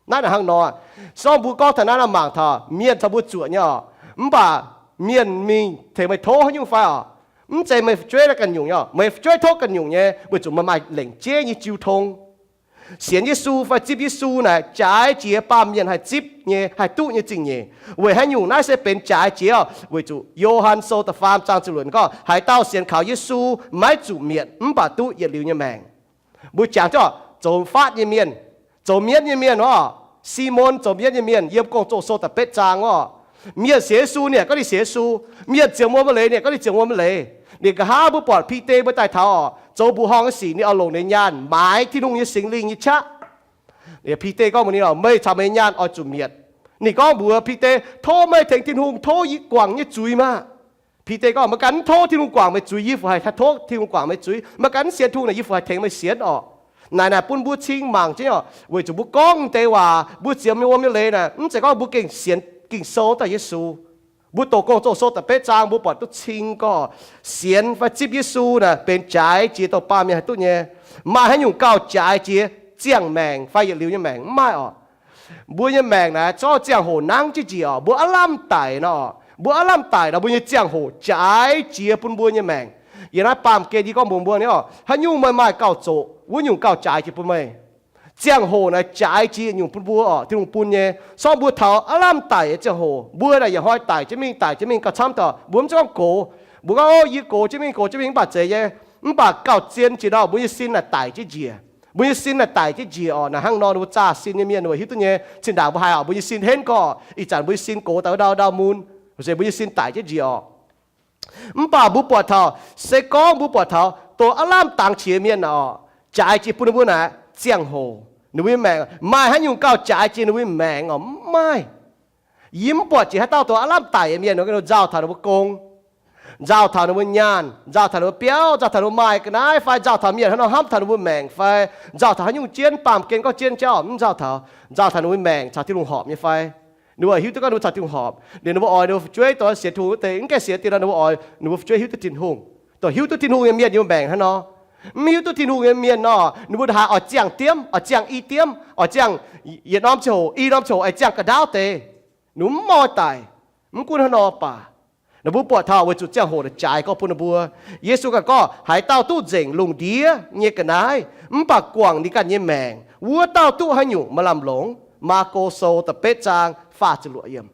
Naaiv naaic hnangv nor, se gorngv mbuo gorngv taux naaiv nor mangc taux mienh caux mbuo zuoqc nyei oc. Mv baac mienh mingh tengx meih tov haaix nyungc fai oc? Mv zeiz meih fu'jueiv naaiv ganh nyungc nyei oc. Meih fu'jueiv tov ganh nyungc nyei, weic zuqc meih maaih lengc jeiv nyei jiu tong. Sienx Yesu fai zipv Yesu naaic jaaix jiex baamh mienh haih zipv nyei, haih duqv nyei zingh nyeic. Weic haaix nyungc naaiv se benx jaaix jiex oc? Weic zuqc Yo^han Sou da'faam zaang ziepc luoqc gorngv, haaix dauh sienx kaux Yesu maiv zuqc mietc mv baac duqv yietc liuz nyei maengc. Mbuo jangx jienv oc, zoux faatv nyei mienh, zoux mienv nyei mienh oc. Simon zoux mienv nyei mienh, yiem Gong-Zoh Sou da'betv zaang oc. Mienh sienx Yesu ninh gorngv ninh sienx Yesu. Mienh ziangh wuom leiz ninh gorngv ninh ziangh wuom leiz. Ninh nqa'haav mbuo buatc Bide mbuo daaih taux oc, zoux mbuoqc horngh nyei sic ninh oix longc ninh nyei nyaanh maaiz Tin-Hungh nyei Singx Lingh nyei qaqv. Bide gorngv mbuox ninh oc, meih caux meih nyei nyaanh oix zuqc mietc. Ninh gorngv mbuox Bide, tov meih tengx Tin-Hungh tov yie guangc nyei zuiz maah. Bide gorngv, meih ganh mv tov Tin-Hungh guangc meih zuiz, yie fu haih tov Tin-Hungh guangc meih zuiz? Meih ganh mv sienx Tin-Hungh naaic, yie fu haih tengx meih sienx oc? Naaic naaic bun mbuo cing mangc jienv oc, weic zuqc mbuo gorngv deix waac, mbuo ziangh wuom nyei leiz naaic, mv zeiz gorngv mbuo gengh sienx Ging-Sou daaih Yesu. Mbuo doqc Gong-Zoh Sou da'betv zaang mbuo buatc duqv cing gorngv, sienx fai zipv Yesu naaic benx jaaix jiex douc baamh mienh haih duqv nyei. Maaih haaix nyungc gauh jaaix jiex ziangh maengc fai yietc liuz nyei maengc? Mv maaih oc. Mbuo nyei maengc naaic zorqv ziangh hoc nangv jienv njiec oc. Mbuo aav lamh daic nor, mbuo aav lamh daic nor, mbuo nyei ziangh hoc jaaix jiex bun mbuo nyei maengc. Yiem naaiv baamh gen yie gorngv mbuox mbuo nyei oc, haaix nyungc meih maaih gauh zoqc, wuov nyungc gauh jaaix jiex bun meih. Ziangh hoc naaic jaaix jiex nyungc bun mbuo oc, Tin-Hungh bun nyei. Se gorngv mbuo taux aav lamh daic nyei ziangh hoc, mbuo naaic yietc hnoi daic jienv mingh, daic jienv mingh gauh camv doc. Mbuo mv zeiz gorngv gox. Mbuo gorngv, Ov, yie gox jienv mingh, gox jienv mingh, mv baac zeiz nyei. Mv baac gauh zien jiex nor, mbuo nyei sin naaic daic jienv njiec. Mbuo nyei sin naaic daic jienv njiec oc. Naaic hnangv nor ninh mbuo zaah sin nyei mienh ninh mbuo hiuv duqv nyei. Zinh ndaangc mbuo haiz oc, mbuo nyei sin henv gorqv, ih zanc mbuo nyei sin gox daaih ndau ndau mun, se mbuo nyei sin daic jienv njiec oc. Mv baac mbuo buatc taux, se gorngv mbuo buatc taux dongh aav lamh dangx qiex mienh naaic oc, jaaix jiex bun ninh mbuo naaic ziangh hoc, ninh mbuo nyei maengc maaih haaix nyungc gauh jaaix jiex ninh mbuo nyei maengc oc? Mv maaih. Yie mv buatc jiex haaix dauh dongh aav lamh daic nyei mienh nzauh taux ninh mbuo gong, nzauh taux ninh mbuo nyaanh, nzauh taux ninh mbuo biauv, nzauh taux ninh mbuo maaih ga'naaiv fai nzauh taux mienh haaix nor hnamv taux ninh mbuo maengc fai nzauh taux haaix nyungc jienv, baamh gen gorngv jienv jauv mv nzauh taux, nzauh taux ninh mbuo maengc caux Tin-Hungh horpc nyei fai? Ninh mbuo hiuv duqv gorngv ninh mbuo caux Tin-Hungh horpc. Liuz ninh mbuo oix ninh mbuo fu'jueiv dongh sienx Tin-Hungh wuov deix, mv gaengh sienx dien nor, ninh mbuo oix ninh mbuo fu'jueiv hiuv duqv Tin-Hungh. Dongh hiuv duqv Tin-Hungh nyei mienh yiem maengc hnangv nor. Mv hiuv duqv Tin-Hungh nyei mienh nor, ninh mbuo haaix oix ziangh diemv, oix ziangh i diemv, oix ziangh yietc norm ziangh hoc, i norm ziangh hoc, oix ziangh ga'ndaauv deix. Ninh mbuo mv oix daic. Mv gunv hnangv nor baac, ninh mbuo buatc taux weic zuqc ziangh hoc naaic jaaix gorx bun ninh mbuo. Yesu ganh gorngv, haaix dauh duqv nzengc lungh ndiev nyei ga'naaiv mv baac guangc ninh ganh nyei maengc, wuov dauh duqv haaix nyungc maaih lamh longc? Maako Sou da'betv zaang faah ziepc luoqc yiemc.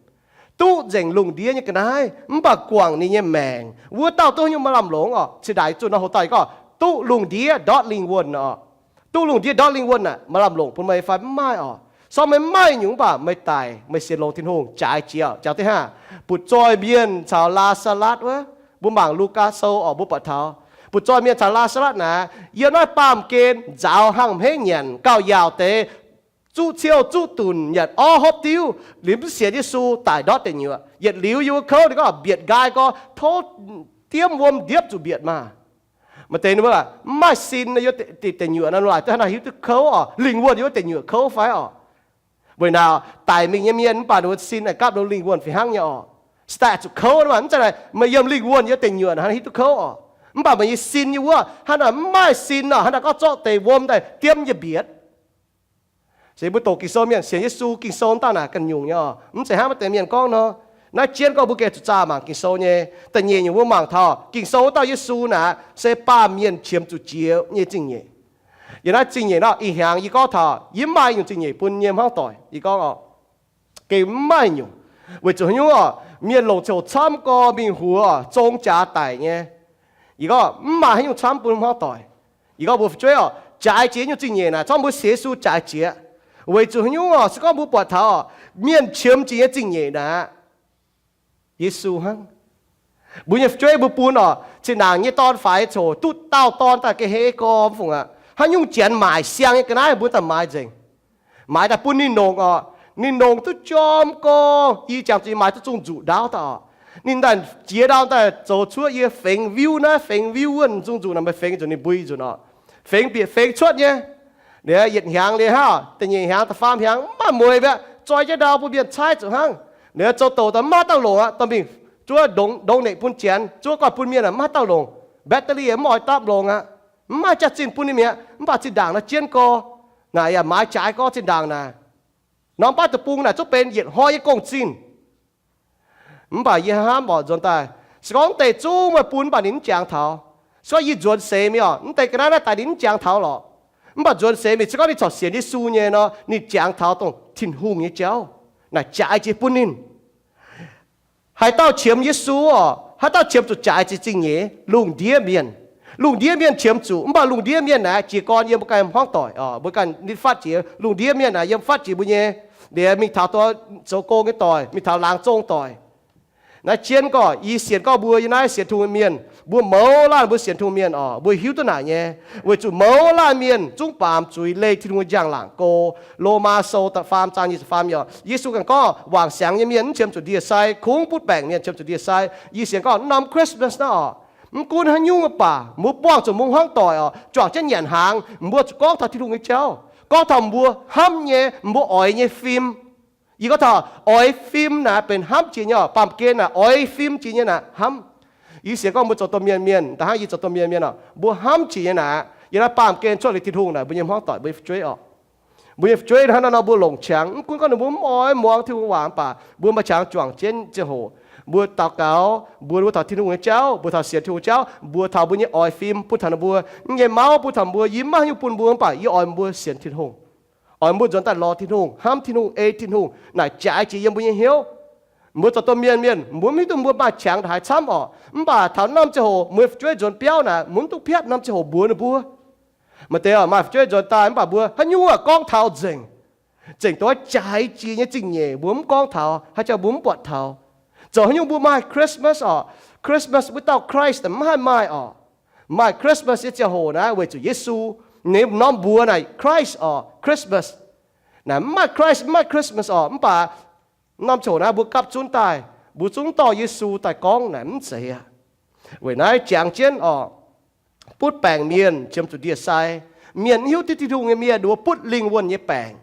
Duqv nzengc lungh ndiev nyei ga'naaiv mv baac guangc ninh nyei maengc, wuov dauh duqv haaix nyungc maaih lamh longc oc? Cingx daaih zunh nor hoc dauh gorngv, duqv lungh ndiev ndortv lingh wuonh oc. Duqv lungh ndiev ndortv lingh wuonh naaic maaih lamh longc bun meih fai? Mv maaih oc. Se gorngv meih maaih nyungc mv baac meih daic, meih sienx longx Tin-Hungh, jaaix jiex oc. Jaaix deix hnangv butv-zoih mienh caux Laa^saa^latv wuov, mbuo mangc Lugaa Sou oc, mbuo buatc taux butv-zoih mienh caux Laa^saa^latv naaic yiem naaiv baamh gen nzaaux hnangv hmeiv nyanc, gauh yaauc deix, zuqv ciouv zuqv dunc, nyanc orv hopv diuv, liuz mv sienx Yesu, daic ndortv deic nyuoqc. Yietc liuz yiem wuov kouv ninh gorngv mbietc nqaai gorx, tov diemv wuom ndiepv zuqc mbietc maah. Maaih deix ninh mbuo mv maaih sin yiem deic nyuoqc nor, laaic duqv hnangv naaic hiuv duqv kouv oc, lingh wuonh yiem wuov deic nyuoqc kouv fai oc? Weic naaic daic mingh nyei mienh mv baac ninh mbuo sin aengx gapv lingh wuonh fih hnangv nyei oc. Sdaeqv zuqc kouv maah, mv zeiz naaic meih yiem lingh wuonh yiem deic nyuoqc naaic hnangv hiuv duqv kouv oc. Mv baac meih nyei sin nyei wuov hnangv naaic mv maaih sin oc, hnangv naaic gorngv zorqv deix wuom daaih diemv yie mbietc. Se mbuo doqc Ging-Sou mienh sienx Yesu, Ging-Sou dauh naaic ganh nyungc nyei oc. Mv zeiz hnangv maaih deix mienh gorngv nor. Naaiv jienv gorngv mbuo gengh zuqc zaah mangc Ging-Sou nyei. Da'nyeic nyungc mbuo mangc taux Ging-Sou wuov dauh Yesu naaic se baamh mienh qiemx zuqc jiex nyei zingh nyeic. Yiem naaiv zingh nyeic nor, ih hnyangx yie gorngv taux yie mv maaih nyungc zingh nyeic bun nyei hmuangv doic. Yie gorngv oc, gengh mv maaih nyungc. Weic zuqc haaix nyungc oc? Mienh longc ziangh hoc camv gorx mingh huox oc, zong jaax daic nyei. Yie gorngv mv maaih haaix nyungc camv bun hmuangv doic. Yie gorngv mbuo fu'jueiv oc, jaaix jiex nyungc zingh nyeic naaic, zorqv mbuo sienx Yesu jaaix jiex. Weic zuqc haaix nyungc oc? Se gorngv mbuo buatc taux oc, mienh qiemx jiex nyei zingh nyeic naaic, Yesu hnangv. Mbuo nyei fu'jueiv mbuo bun oc, zinh ndaangc nyei dorn faix coc duqv dauh dorn daaih ga'hei gorx mv fungc aqv. Haaix nyungc janx maaic siang nyei ga'naaiv mbuo daaih maaiz nzengc. Maaiz daaih bun ninh nongc oc. Ninh longc duqv jorm gorx, yie jangx zuqc yie maaiz duqv zungh nzuqc ndaauv daaih oc. Ninh daaih jiex ndau daaih zoux cuotv yie fengx viuv naaiv, fengx viuv wuov zungh nzuqc naaic, meih fengx nzunc ninh mbuo nzunc oc. Fengx bieqc fengx cuotv nyei. Liuz yietc hnyangx liuz hnangv, da'nyeic hnyangx, da'faam hnyangx, mv maaih mueiz mi'aqv. Zoi jienv ndau bun mienh caaiv zuqc hnangv. Liuz zoux douc daaih mv maaih dauh longc aqv, dorh mingh zuov ndongx, ndongx nengc bun Janx, zuov gau bun mienh aah, mv maaih dauh longc. Battery mv oix dapv longc aqv. Mv maaih jaax-zinh bun ninh mi'aqv. Mv baac zinh ndaangc naaiv jienv gorx, naaic yaac maaiz jaaix gorx zinh ndaangc naaic. Norm baav deic-bung naaic zungv benx yietc hnoi nyei gong-zinh. Mv baac yie hnamv oc, nzuonx daaih, se gorngv mv deix zungv meih bun mv baac ninh mv jangx taux. Se gorngv yie nzuonx seix mingh oc, mv deix ga'naaiv naaiv daaih ninh mv jangx taux lorqc. Mv baac nzuonx seix mingh, se gorngv ninh corc sienx Yesu nyei nor, ninh jangx taux dongh Tin-Hungh nyei jauv naaic jaaix jiex bun ninh. Haaix dauh qiemx Yesu oc, haaix dauh qiemx zuqc jaaix jiex zingh nyeic? Lungh ndiev mienh. Lungh ndiev mienh qiemx zuqc, mv baac lungh ndiev mienh naaic jiex gorn yiem mbuo ganh hmuangv doic oc, mbuo ganh nitv fatv jiex. Lungh ndiev mienh naaic yiem fatv jiex mbuo nyei, liuz mingh taux zoux gong nyei doic, mingh taux laangz zong doic. Naaiv jienv gorx, yie sienx gorngv mbuo yiem naaiv sienx Tin-Hungh mienh, mbuo mouz laanh mbuo sienx Tin-Hungh mienh oc, mbuo hiuv duqv naaic nyei. Weic zuqc mouz laanh mienh zungv baamz zuiz leih Tin-Hungh njang-laangc go. Lomaa Sou da'faam zaang nyic ziepc faam yiemc, Yesu ganh gorngv, wangc siangx nyei mienh mv qiemx zuqc ndie-sai, kungx butv baengc mienh qiemx zuqc ndie-sai. Yie sienx gorngv norm Christmas naaiv oc, mv gunv haaix nyungc baac mbuo buangh zuqc mbuo hmuangv doic oc, juangc jienv nyanc hnaangx, mbuo zuqc gorngv taux Tin-Hungh nyei jauv, gorngv taux mbuo hnamv nyei, mbuo oix nyei fim. Yie gorngv taux oix fim naaic benx hnamv jiex nyei oc. Baamh gen naaic oix fim jiex nyei naaic hnamv. Yie sienx gorngv mbuo zoux domh mienh mienh, da'hnangv yie zoux domh mienh mienh oc, mbuo hnamv jiex nyei naaic, yiem naaiv baamh gen cuotv liuz Tin-Hungh naaic mbuo nyei hmuangv doic, mbuo nyei fu'jueiv oc. Mbuo nyei fu'jueiv hnangv naaiv nor mbuo longc qangx, mv gunv gorngv ninh mbuo mv oix muangx Tin-Hungh waac mv baac mbuo maaih qangx juangc jienv ziangh hoc, mbuo daux gaux, mbuox ninh mbuo taux Tin-Hungh nyei jauv, mbuox taux sienx Tin-Hungh jauv, mbuox taux mbuo nyei oix fim, bun taux ninh mbuo nyei mauv, bun taux mbuo. Yie mv maaih haaix nyungc bun mbuo mv baac yie oix mbuo sienx Tin-Hungh, oix mbuo nzuonx daaih lorz Tin-Hungh, hnamv Tin-Hungh, ei Tin-Hungh naaic jaaix jiex yiem mbuo nyei hnyouv. Mbuo zoux domh mienh mienh, mbuo mv hiuv duqv mbuo maaih qangx haaix camv oc, mv baac taux norm ziangh hoc mbuo nyei fu'jueiv nzuonx biauv naaic, mbuo mv duqv piatv norm ziangh hoc mbuox ninh mbuo. Maaih deix oc, maaih fu'jueiv nzuonx daaih mv baac mbuo haaix nyungc gorngv taux nzengc, zengc dongh jaaix jiex nyei zingh nyeic mbuo mv gorngv taux, haaix jauv mbuo mv buatc taux. Zoux haaix nyungc mbuo maaih Christmas oc, Christmas without Christ mv haih maaih oc. Maaih Christmas nyei ziangh hoc naaiv weic zuqc Yesu. Ninh norm mbuox naaic Christ oc, Christmas. Naaic mv maaih Christ, mv maaih Christmas oc, mv baac norm ziangh hoc naaiv mbuo gapv zunv daaih, mbuo zungv dorh Yesu daaih gorngv naaic mv zeiz aqv. Weic naaiv jangx jienv oc, butv baengc mienh qiemx zuqc ndie-sai. Mienh mv hiuv duqv Tin-Hungh nyei mienh, ninh mbuo butv lingh wuonh nyei baengc,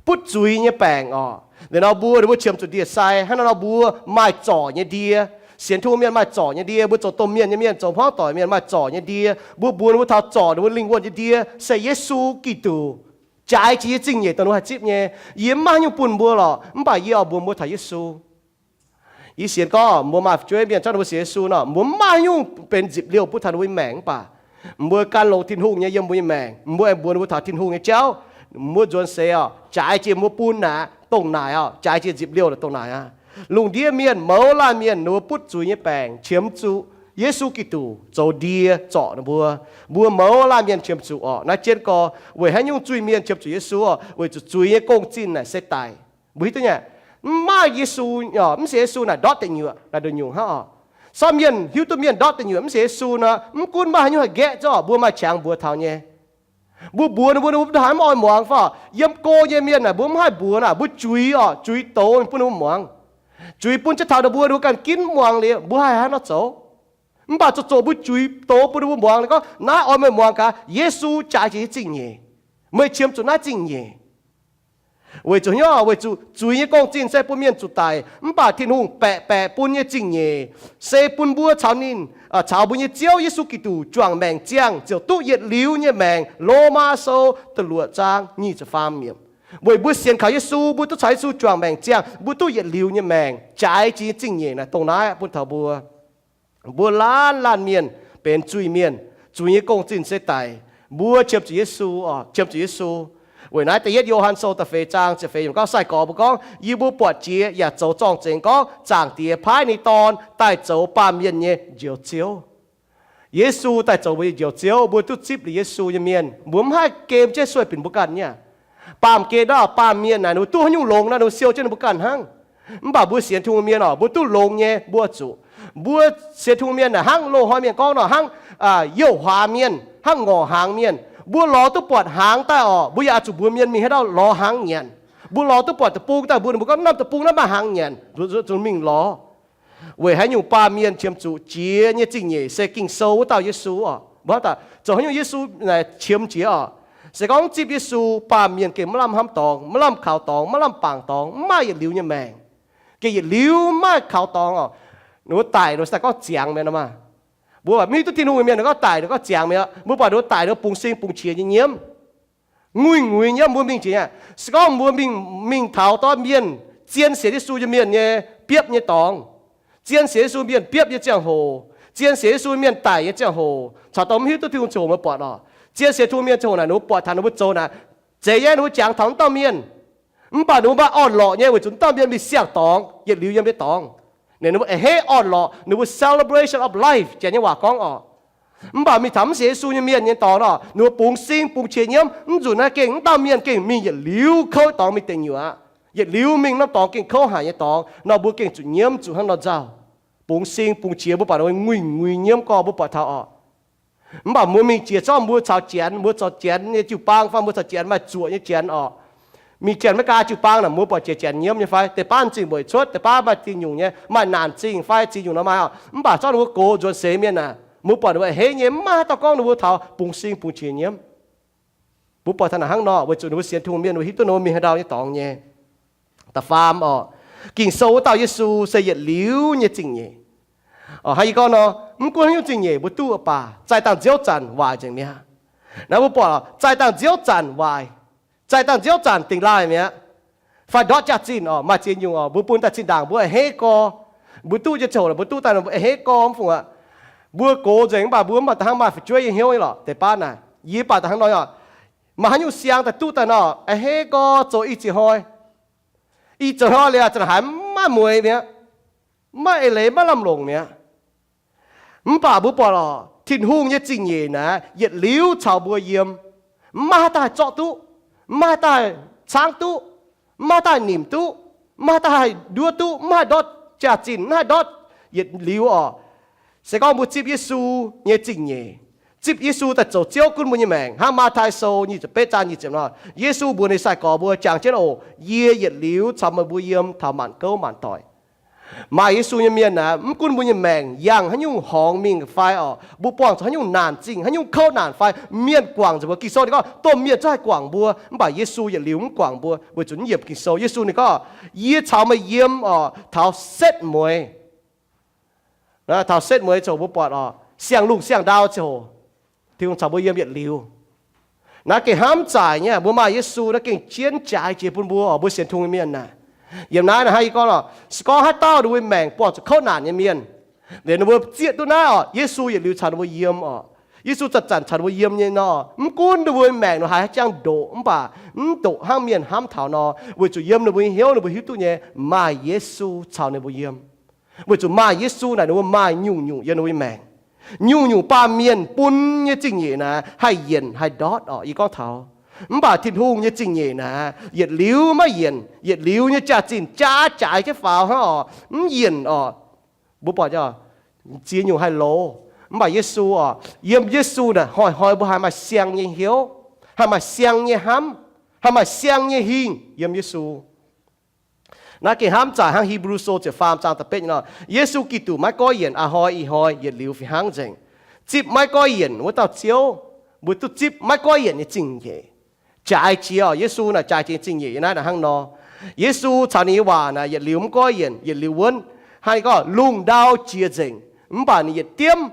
butv zuiz nyei baengc oc. Liuz nor mbuo, ninh mbuo qiemx zuqc ndie-sai. Hnangv naaiv nor mbuo maaih zorc nyei ndie. Sienx Tin-Hungh mienh maaih zorc nyei ndie. Mbuo zoux domh mienh nyei mienh, zoux hmuangv doic mienh maaih zorc nyei ndie. Mbuo mbuox ninh mbuo taux zorc ninh mbuo lingh wuonh nyei ndie se Yesu Giduc. Jaaix jiex nyei zingh nyeic dongh ninh haih zipv nyei. Yie mv maaih haaix nyungc bun mbuo lorqc, mv baac yie oix mbuox mbuo taux Yesu. Yie sienx gorngv mbuo maaih fu'jueiv mienh, zorqv ninh mbuo sienx Yesu nor, mbuo mv maaih haaix nyungc benx nzipc liouh bun taux ninh mbuo nyei maengc, mv baac mbuo gan longx Tin-Hungh nyei yiem mbuo nyei maengc, mbuo aengx mbuox ninh mbuo taux Tin-Hungh nyei jauv. Mbuo nzuonx seix oc, jaaix jiex mbuo bun naaic dongh naaic oc, jaaix jiex nzipc liouh dongh naaic aqv. Lungh ndiev mienh, mouz laanh mienh, ninh mbuo butv zuiz nyei baengc qiemx zuqc Yesu Giduc zoux ndie zorc ninh mbuo. Mbuo mouz laanh mienh qiemx zuqc oc. Naaiv jienv gorx, weic haaix nyungc zuiz-mienh qiemx zuqc Yesu oc? Weic zuqc zuiz nyei gong-zinh naaic se daic. Mbuo hiuv duqv nyei, mv maaih Yesu, mv sienx Yesu naaic ndortv deic nyuoqc, naaic nduqc nyungc hnangv oc. Sortv mienh hiuv duqv mienh ndortv deic nyuoqc mv sienx Yesu nor, mv gunv maaih haaix nyungc haih nqaeqv zouv oc, mbuo maaih qangx mbuox taux nyei. Mbuo mbuox ninh mbuo, ninh mbuo ndongc haaix mv oix muangx fai? Yiem go nyei mienh naaic mbuo mv haih mbuox naaic, mbuo juix oc, juix doz bun ninh mbuo muangx. Juix bun jienv taux ninh mbuo, ninh mbuo ganh ginv mv muangx liuz, mbuo haih haaix nor zoux? Mv baac zoqc zoqc mbuo juix doz bun ninh mbuo muangx, ninh gorngv, naaiv oix meih muangx gaax, Yesu jaaix jiex nyei zingh nyeic. Meih qiemx zuqc naaiv zingh nyeic. Weic zuqc hnyouv, weic zuqc zuiz nyei gong-zinh se bun mienh zuqc daic, mv baac Tin-Hungh baeqc baeqc bun nyei zingh nyeic se bun mbuo caux ninh, caux mbuo nyei Ziouv Yesu Giduc juangc maengc ziangh ziouc duqv yietc liuz nyei maengc. Lomaa Sou da'luoqc zaang nyic ziepc faam yiemc. Weic mbuo sienx kaux Yesu, mbuo duqv caux Yesu juangc maengc ziangh, mbuo duqv yietc liuz nyei maengc. Jaaix jiex nyei zingh nyeic naaic dongh naaiv bun taux mbuo. Mbuo laanh laanh mienh benx zuiz-mienh, zuiz nyei gong-zinh se daic. Mbuo qiemx zuqc Yesu, qiemx zuqc Yesu. Weic naaiv da'yietv Yo^han Sou da'feix zaang ziepc feix yiemc gorngv, sai-gorx mbuo gorngv, yie mbuo buatc jiex yaac zoux zorng-zengx gorngv Zaangc Diex paaiv ninh Dorn daaih zoux baamh mienh nyei Njoux Ziouv. Yesu daaih zoux mbuo nyei Njoux Ziouv, mbuo duqv zipv liuz Yesu nyei mienh, mbuo mv haih gem jienv sueih binc mbuo ganh nyei. Baamh gen naaiv, baamh mienh naaic ninh mbuo duqv haaix nyungc longx nor, ninh mbuo siou jienv ninh mbuo ganh hnangv. Mv baac mbuo sienx Tin-Hungh mienh oc, mbuo duqv longx nyei, mbuo zuqc. Mbuo sienx Tin-Hungh mienh naaic hnangv loz-hnoi mienh gorngv nor, hnangv youh huaax mienh, hnangv ngorc hnaangx mienh. Mbuo lorz duqv buatc hnaangx daaih oc, mbuo yaac oix zuqc mbuox mienh mingh haaix dauh lorz hnaangx nyanc. Mbuo lorz duqv buatc deic-bung daaih, mbuo, mbuo gorngv norm deic-bung naaiv maaih hnaangx nyanc, zuqc mingh lorz. Weic haaix nyungc baamh mienh qiemx zuqc jiex nyei zingh nyeic se Ging-Sou wuov dauh Yesu oc. Mbuo zoux haaix nyungc Yesu naaic qiemx jiex oc. Se gorngv zipv Yesu, baamh mienh gengh maiv lamh hnamv dorngx, maiv lamh kaux dorngx, maiv lamh bangc dorngx, maiv maaih yietc liuz nyei maengc. Gengh yietc liuz maiv kaux dorngx oc. Ninh mbuo daic, ninh mbuo gorngv ziangx mi'aqv nor maah. Mbuo mv hiuv duqv Tin-Hungh nyei mienh ninh gorngv daic, ninh gorngv ziangx mi'aqv. Mbuo buatc ninh mbuo daic, ninh mbuo bungx sing bungx qiex nyei nyiemv, nguih nguih nyiemv, mbuo mingh jiex aqv. Se gorngv mbuo mingh, mingh taux dorv mienh, zien sienx Yesu nyei mienh nyei biopv nyei dorngx, zien sienx Yesu mienh biopv nyei ziangh hoc, zien sienx Yesu mienh daic nyei ziangh hoc, caux dongh mv hiuv duqv Tin-Hungh ziangh hoc mbuo buatc oc. Zien sienx Tin-Hungh mienh ziangh hoc naaic, ninh mbuo buatc taux ninh mbuo zoux naaic, zeiz nyei ninh mbuo jangx taux wuov dauh mienh. Mv baac ninh mbuo maaih orn-lorqc nyei, weic zuqc wuov dauh mienh mingh siang-dorngx, yietc liuz yiem nyei dorngx. Ninh mbuo aeqv, hei, orn-lorqc, ninh mbuo celebration of life, janx nyei waac gorngv oc. Mv baac mingh taux mv sienx Yesu nyei mienh nyei dorngx nor, ninh mbuo bungx sing bungx qiex nyiemv. Mv nzunc naaiv gengh wuov dauh mienh gengh mingh yietc liuz kouv dorngx mingh deic nyuoqc aqv. Yietc liuz mingh norm dorngx gengh kouv haic nyei dorngx nor, mbuo gengh zuqc nyiemv, zuqc hnangv nor nzauh, bungx sing bungx qiex. Mbuo buatc ninh mbuo nguih nguih nyiemv gorngv, mbuo buatc taux oc. Mv baac mbuo mingh jiex zorqv mbuo caux janx, mbuo caux janx nyei jiu-baang fai mbuo caux janx maaih zuoqc nyei janx oc, mingh janx maiv gaa jiu-baang naaic, mbuo buatc jiex janx nyiemv nyei fai? Deix baav zingh mueic cuotv, deix baav maaih ziex nyungc nyei, maaih naanc zingh fai ziex nyungc nor maaih oc. Mv baac zorqv ninh mbuo gox nzuonx seix mienh naaic, mbuo buatc ninh mbuo aeqv, hei nyei, maiv maaih haaix dauh gorngv ninh mbuo taux bungx sing bungx qiex nyiemv. Mbuo buatc taux naaic hnangv nor, weic zuqc ninh mbuo sienx Tin-Hungh mienh, ninh mbuo hiuv duqv ninh mbuo mingh haaix ndau nyei dorngx nyei. Da'faam oc, Ging-Sou wuov dauh Yesu se yietc liuz nyei zingh nyeic. Hnangv yie gorngv nor, mv gunv haaix nyungc zingh nyeic mbuo duqv baac, zaih dangh nziouv zanc waaic nzengc mi'aqv. Naaiv mbuo buatc, zaih dangh nziouv zanc waaic, zaih dangh nziouv zanc dingx laaih mi'aqv. Fai ndortv jaax-zinh oc, maaih ziex nyungc oc, mbuo bun daaih zinh ndaangc mbuo aeqv, hei gorx, mbuo duqv nyei ziangh hoc, mbuo duqv daaih, mbuo aeqv, hei gorx mv fungc aqv. Mbuo gox nzengc mv baac mbuo mv baac da'hnangv maaih fu'jueiv nyei hnyouv nyei lorqc. Deix baav naaic, yie baac da'hnangv nor oc, maaih haaix nyungc siang daaih duqv daaih nor, aeqv, hei gorx, zoux i ziex hnoi, i ziex hnoi liuz zanc haaix maiv mueiz mi'aqv, maiv eix leiz, maiv lamh longc mi'aqv. Mv baac mbuo buatc lorqc, Tin-Hungh nyei zingh nyeic naaiv yietc liuz caux mbuo yiem. Mv maaih haaix dauh haih zorqv duqv, mv maaih haaix dauh haih caangv duqv, mv maaih haaix dauh haih nimc duqv, mv maaih haaix dauh haih nduov duqv, mv haih ndortv jaax-zinh, mv haih ndortv yietc liuz oc. Se gorngv mbuo zipv Yesu nyei zingh nyeic, zipv Yesu daaih zoux Ziouv gunv mbuo nyei maengc, hnangv Matv^taai Sou nyic ziepc betv zaang nyic ziepc nor, Yesu mbuox ninh sai-gorx mbuo, jangx jienv oc, yie yietc liuz caux meih mbuo yiem taux maanc gouv maanc doic. Maaih Yesu nyei mienh aeqv, mv gunv mbuo nyei maengc yangh haaix nyungc horngz mingh fai oc, mbuo buangh zuqc haaix nyungc naanc zingh, haaix nyungc kouv naanc fai, mienh guangc nzengc mbuo. Ging-Sou ninh gorngv domh mienh zungv haih guangc mbuo, mv baac Yesu yietc liuz mv guangc mbuo, weic zuqc mv yiemc Ging-Sou. Yesu ninh gorngv, yie caux meih yiem oc taux setv mueiz. Taux setv mueiz ziouc mbuo buatc oc, siang-lungh siang-ndau ziouc Tin-Hungh caux mbuo yiem yietc liuz. Naaiv gengh hnamv zaaic nyei, mbuo maaih Yesu naaiv gengh jienv jaaix jiex bun mbuo oc, mbuo sienx Tin-Hungh nyei mienh naaic. Yiem naaiv naaic hnangv yie gorngv oc, se gorngv haaix dauh ninh mbuo maengc buangh zuqc kouv naanc nyei mienh, liuz ninh mbuo zieqv duqv naaiv oc, Yesu yietc liuz caux ninh mbuo yiem oc. Yesu zanc-zanc caux ninh mbuo yiem nyei nor, mv gunv ninh mbuo maengc nor haiz haaix jangx ndoqc, mv baac mv ndoqc hnangv mienh hnamv taux nor, weic zuqc yiem ninh mbuo nyei hnyouv ninh mbuo hiuv duqv nyei maaih Yesu caux ninh mbuo yiem. Weic zuqc maaih Yesu naaic ninh mbuo maaih nyungc-nyungc yiem ninh mbuo nyei maengc. Nyungc-nyungc baamh mienh bun nyei zingh nyeic naaic haih yienc haih ndortv oc, yie gorngv taux. Mv baac Tin-Hungh nyei zingh nyeic naaic yietc liuz maiv yienc, yietc liuz nyei jaax-zinh jaax-jaaix jienv faaux hnangv oc, mv yienc oc. Mbuo buatc ziex nyungc haih loz. Mv baac Yesu oc, yiem Yesu naaic hnoi-hnoi mbuo haih maaih siang nyei hnyouv, haih maaih siang nyei hnamv, haih maaih siang nyei hingh yiem Yesu. Naaiv gengh hnamv zaaic hnangv Hipv^lu Sou ziepc faam zaang da'betv nyei nor, Yesu Giduc maiv goiv yienc, a'hnoi ih hnoi yietc liuz fih hnangv nzengc. Zipv maiv goiv yienc wuov dauh Ziouv, mbuo duqv zipv maiv goiv yienc nyei zingh nyeic. Jaaix jiex oc, Yesu naaic jaaix jiex zingh nyeic yiem naaiv naaic hnangv nor. Yesu caux ninh nyei waac naaic yietc liuz mv goiv yienc, yietc liuz wuonv. Hnangv ninh gorngv lungh ndau jiex nzengc, mv baac ninh yietc diemv.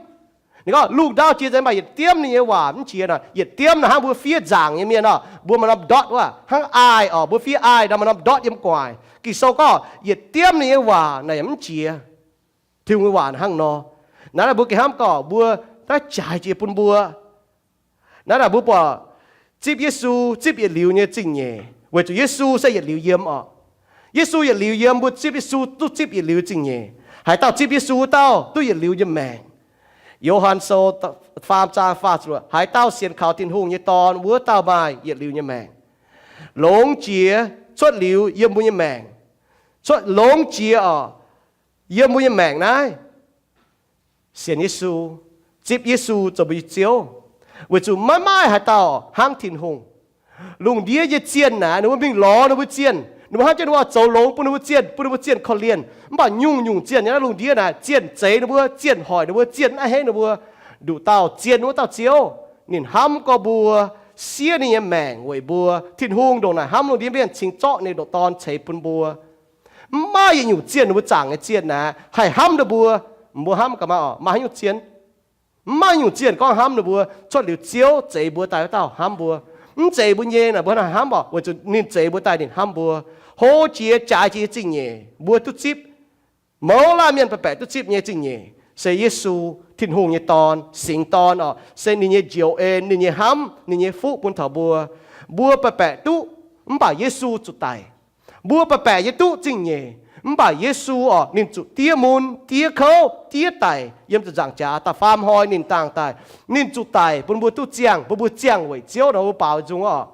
Ninh gorngv lungh ndau jiex nzengc, mv baac yietc diemv ninh nyei waac mv jiex nor. Yietc diemv naaic hnangv mbuo fiev nzaangc nyei mienh oc, mbuo maaih norm ndortv wuov, hnangv aih oc, mbuo fiev aih nor maaih norm ndortv yiem gu'nguaaic. Ging-Sou gorngv yietc diemv ninh nyei waac naaic mv jiex. Tin-Hungh nyei waac hnangv nor. Naaiv naaic mbuo gengh hnamv gorngv mbuo naaiv jaaix jiex bun mbuo. Naaiv naaic mbuo buatc zipv Yesu, zipv yietc liuz nyei zingh nyeic, weic zuqc Yesu se yietc liuz yiem oc. Yesu yietc liuz yiem, mbuo zipv Yesu duqv zipv yietc liuz zingh nyeic. Haaix dauh zipv Yesu wuov dauh duqv yietc liuz nyei maengc. Yo^han Sou faam zaang faah ziepc luoqc, haaix dauh sienx kaux Tin-Hungh nyei Dorn, wuov dauh maaih yietc liuz nyei maengc. Longx jiex cuotv liuz yiem mbuo nyei maengc. Cuotv longx jiex oc, yiem mbuo nyei maengc naaiv. Sienx Yesu, zipv Yesu zoux mbuo nyei Ziouv, weic zuqc maiv maaih haaix dauh hnangv Tin-Hungh. Lungh ndiev nyei zienh naaic, ninh mbuo mingh lorz ninh mbuo zienh, Ninh mbuo hnamv jienv ninh mbuo oix zoux longx bun ninh mbuo zienh, bun ninh mbuo zienh korv-lienh. Mv baac nyungc-nyungc zienh nyei naaiv lungh ndiev naaic, zienh zeix ninh mbuo, zienh hoic ninh mbuo, zienh a'hneiv ninh mbuo. Nduqc dauh zienh wuov dauh Ziouv, ninh hnamv gorngv mbuo siev ninh nyei maengc weic mbuo. Tin-Hungh ndongc naaic hnamv lungh ndiev mienh cingx zorqv ninh ndoqc Dorn ceix bun mbuo. Mv maaih yietc nyungc zienh ninh mbuo zaangc nyei zienh naaic haih hnamv ninh mbuo. Mbuo hnamv gaax maah oc, maaih haaix nyungc zienh? Mv maaih nyungc zienh gorngv hnamv ninh mbuo cuotv liuz Ziouv zeix mbuo daaih wuov dauh hnamv mbuo. Mv zeiz mbuo nyei naaic mbuo hnamv oc, weic zuqc ninh zeix mbuo daaih ninh hnamv mbuo. Hlo jiex jaaix jiex nyei zingh nyeic mbuo duqv zipv. Mouz laanh mienh baeqc baeqc duqv zipv nyei zingh nyeic se Yesu, Tin-Hungh nyei Dorn, Singx Dorn oc, se ninh nyei njoux en, ninh nyei hnamv, ninh nyei fuqv bun taux mbuo. Mbuo baeqc baeqc duqv, mv baac Yesu zuqc daic. Mbuo baeqc baeqc nyei duqv zingh nyeic, mv baac Yesu oc, ninh zuqc diev mun, diev kouv, diev daic yiem ziepc nzaangc jaax da'faam hnoi ninh dangh daaih. Ninh zuqc daic bun mbuo duqv ziangh, bun mbuo ziangh weic Ziouv nor mbuo baaux nzung oc.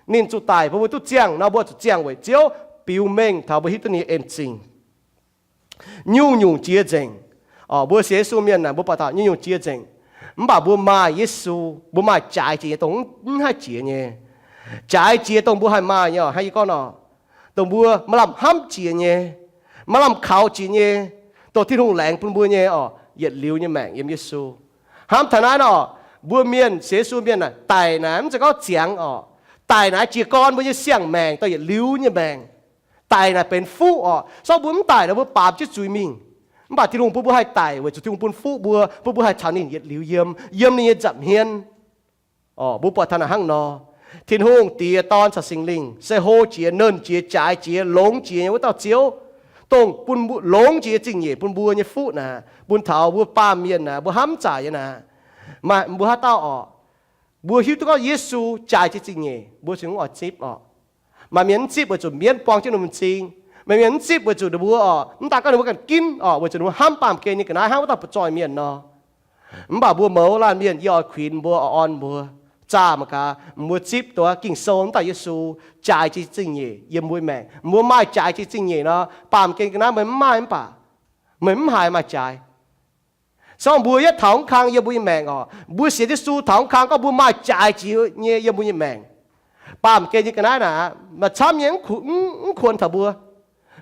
Ninh zuqc daic bun mbuo duqv ziangh nor mbuo zuqc ziangh weic Ziouv biux mengh taux mbuo hiuv duqv ninh nyei en-zingh. Nyungc-nyungc jiex nzengc. Mbuo sienx Yesu mienh naaic mbuo buatc taux nyungc-nyungc jiex nzengc. Mv baac mbuo maaih Yesu, mbuo maaih jaaix jiex nyei dongh mv haih jiex nyei. Jaaix jiex dongh mbuo haih maaih nyei oc, hnangv yie gorngv nor, dongh mbuo maaih lamh hnamv jiex nyei, maaih lamh kaux jiex nyei, dongh Tin-Hungh laengz bun mbuo nyei oc, yietc liuz nyei maengc yiem Yesu. Hnamv taux naaiv nor, mbuo mienh sienx Yesu mienh naaic daic naaic mv zeiz gorngv ziangx oc. Daic naaic jiez gorn mbuo nyei siang-maengc dorh yietc liuz nyei maengc. Daic naaic benx fuqv oc. Se gorngv mbuo mv daic nor mbuo baamz jienv zuiz mingh. Mv baac Tin-Hungh bun mbuo haih daic weic zuqc Tin-Hungh bun fuqv mbuo, bun mbuo haih caux ninh yietc liuz yiem, yiem ninh nyei nza'hmien. Mbuo buatc taux naaic hnangv nor, Tin-Hungh Diex, Dorn caux Singx Lingh se hlo jiex, nernh jiex, jaaix jiex, longx jiex nyei wuov dauh Ziouv, dongh bun mbuo longx jiex nyei zingh nyeic bun mbuo nyei fuqv naaic, bun taux mbuo baamh mienh naaic, mbuo hnamv zaaic nyei naaic. Maaih mbuo haaix dauh oc, mbuo hiuv duqv gorngv Yesu jaaix jiex zingh nyeic, mbuo cingx mv oix zipv oc. Maaih mienh mv zipv weic zuqc mienv buang jienv ninh mbuo m'zing. Maaih mienh mv zipv weic zuqc ninh mbuo oc, mv daaih gorngv ninh mbuo ganh ginv oc, weic zuqc ninh mbuo hnamv baamh gen nyei ga'naaiv hnangv wuov dauh butv-zoih mienh nor. Mv baac mbuo mouz laanh mienh, yie oix kuinx mbuo, oix orn mbuo, zaah mangc gaax mbuo zipv duqv Ging-Sou wuov dauh Yesu jaaix jiex zingh nyeic yiem mbuo maengc. Mbuo maaih jaaix jiex zingh nyeic nor, baamh gen ga'naaiv meih mv maaih mv baac meih mv haiz maaih jaaix. Se gorngv mbuo yietv taux mv kang yiem mbuo nyei maengc oc, mbuo sienx Yesu taux mv kang gorngv mbuo maaih jaaix jiex nyei yiem mbuo nyei maengc. Baamh gen nyei ga'naaiv naaic maaih camv nyei mv kuonx taux mbuo.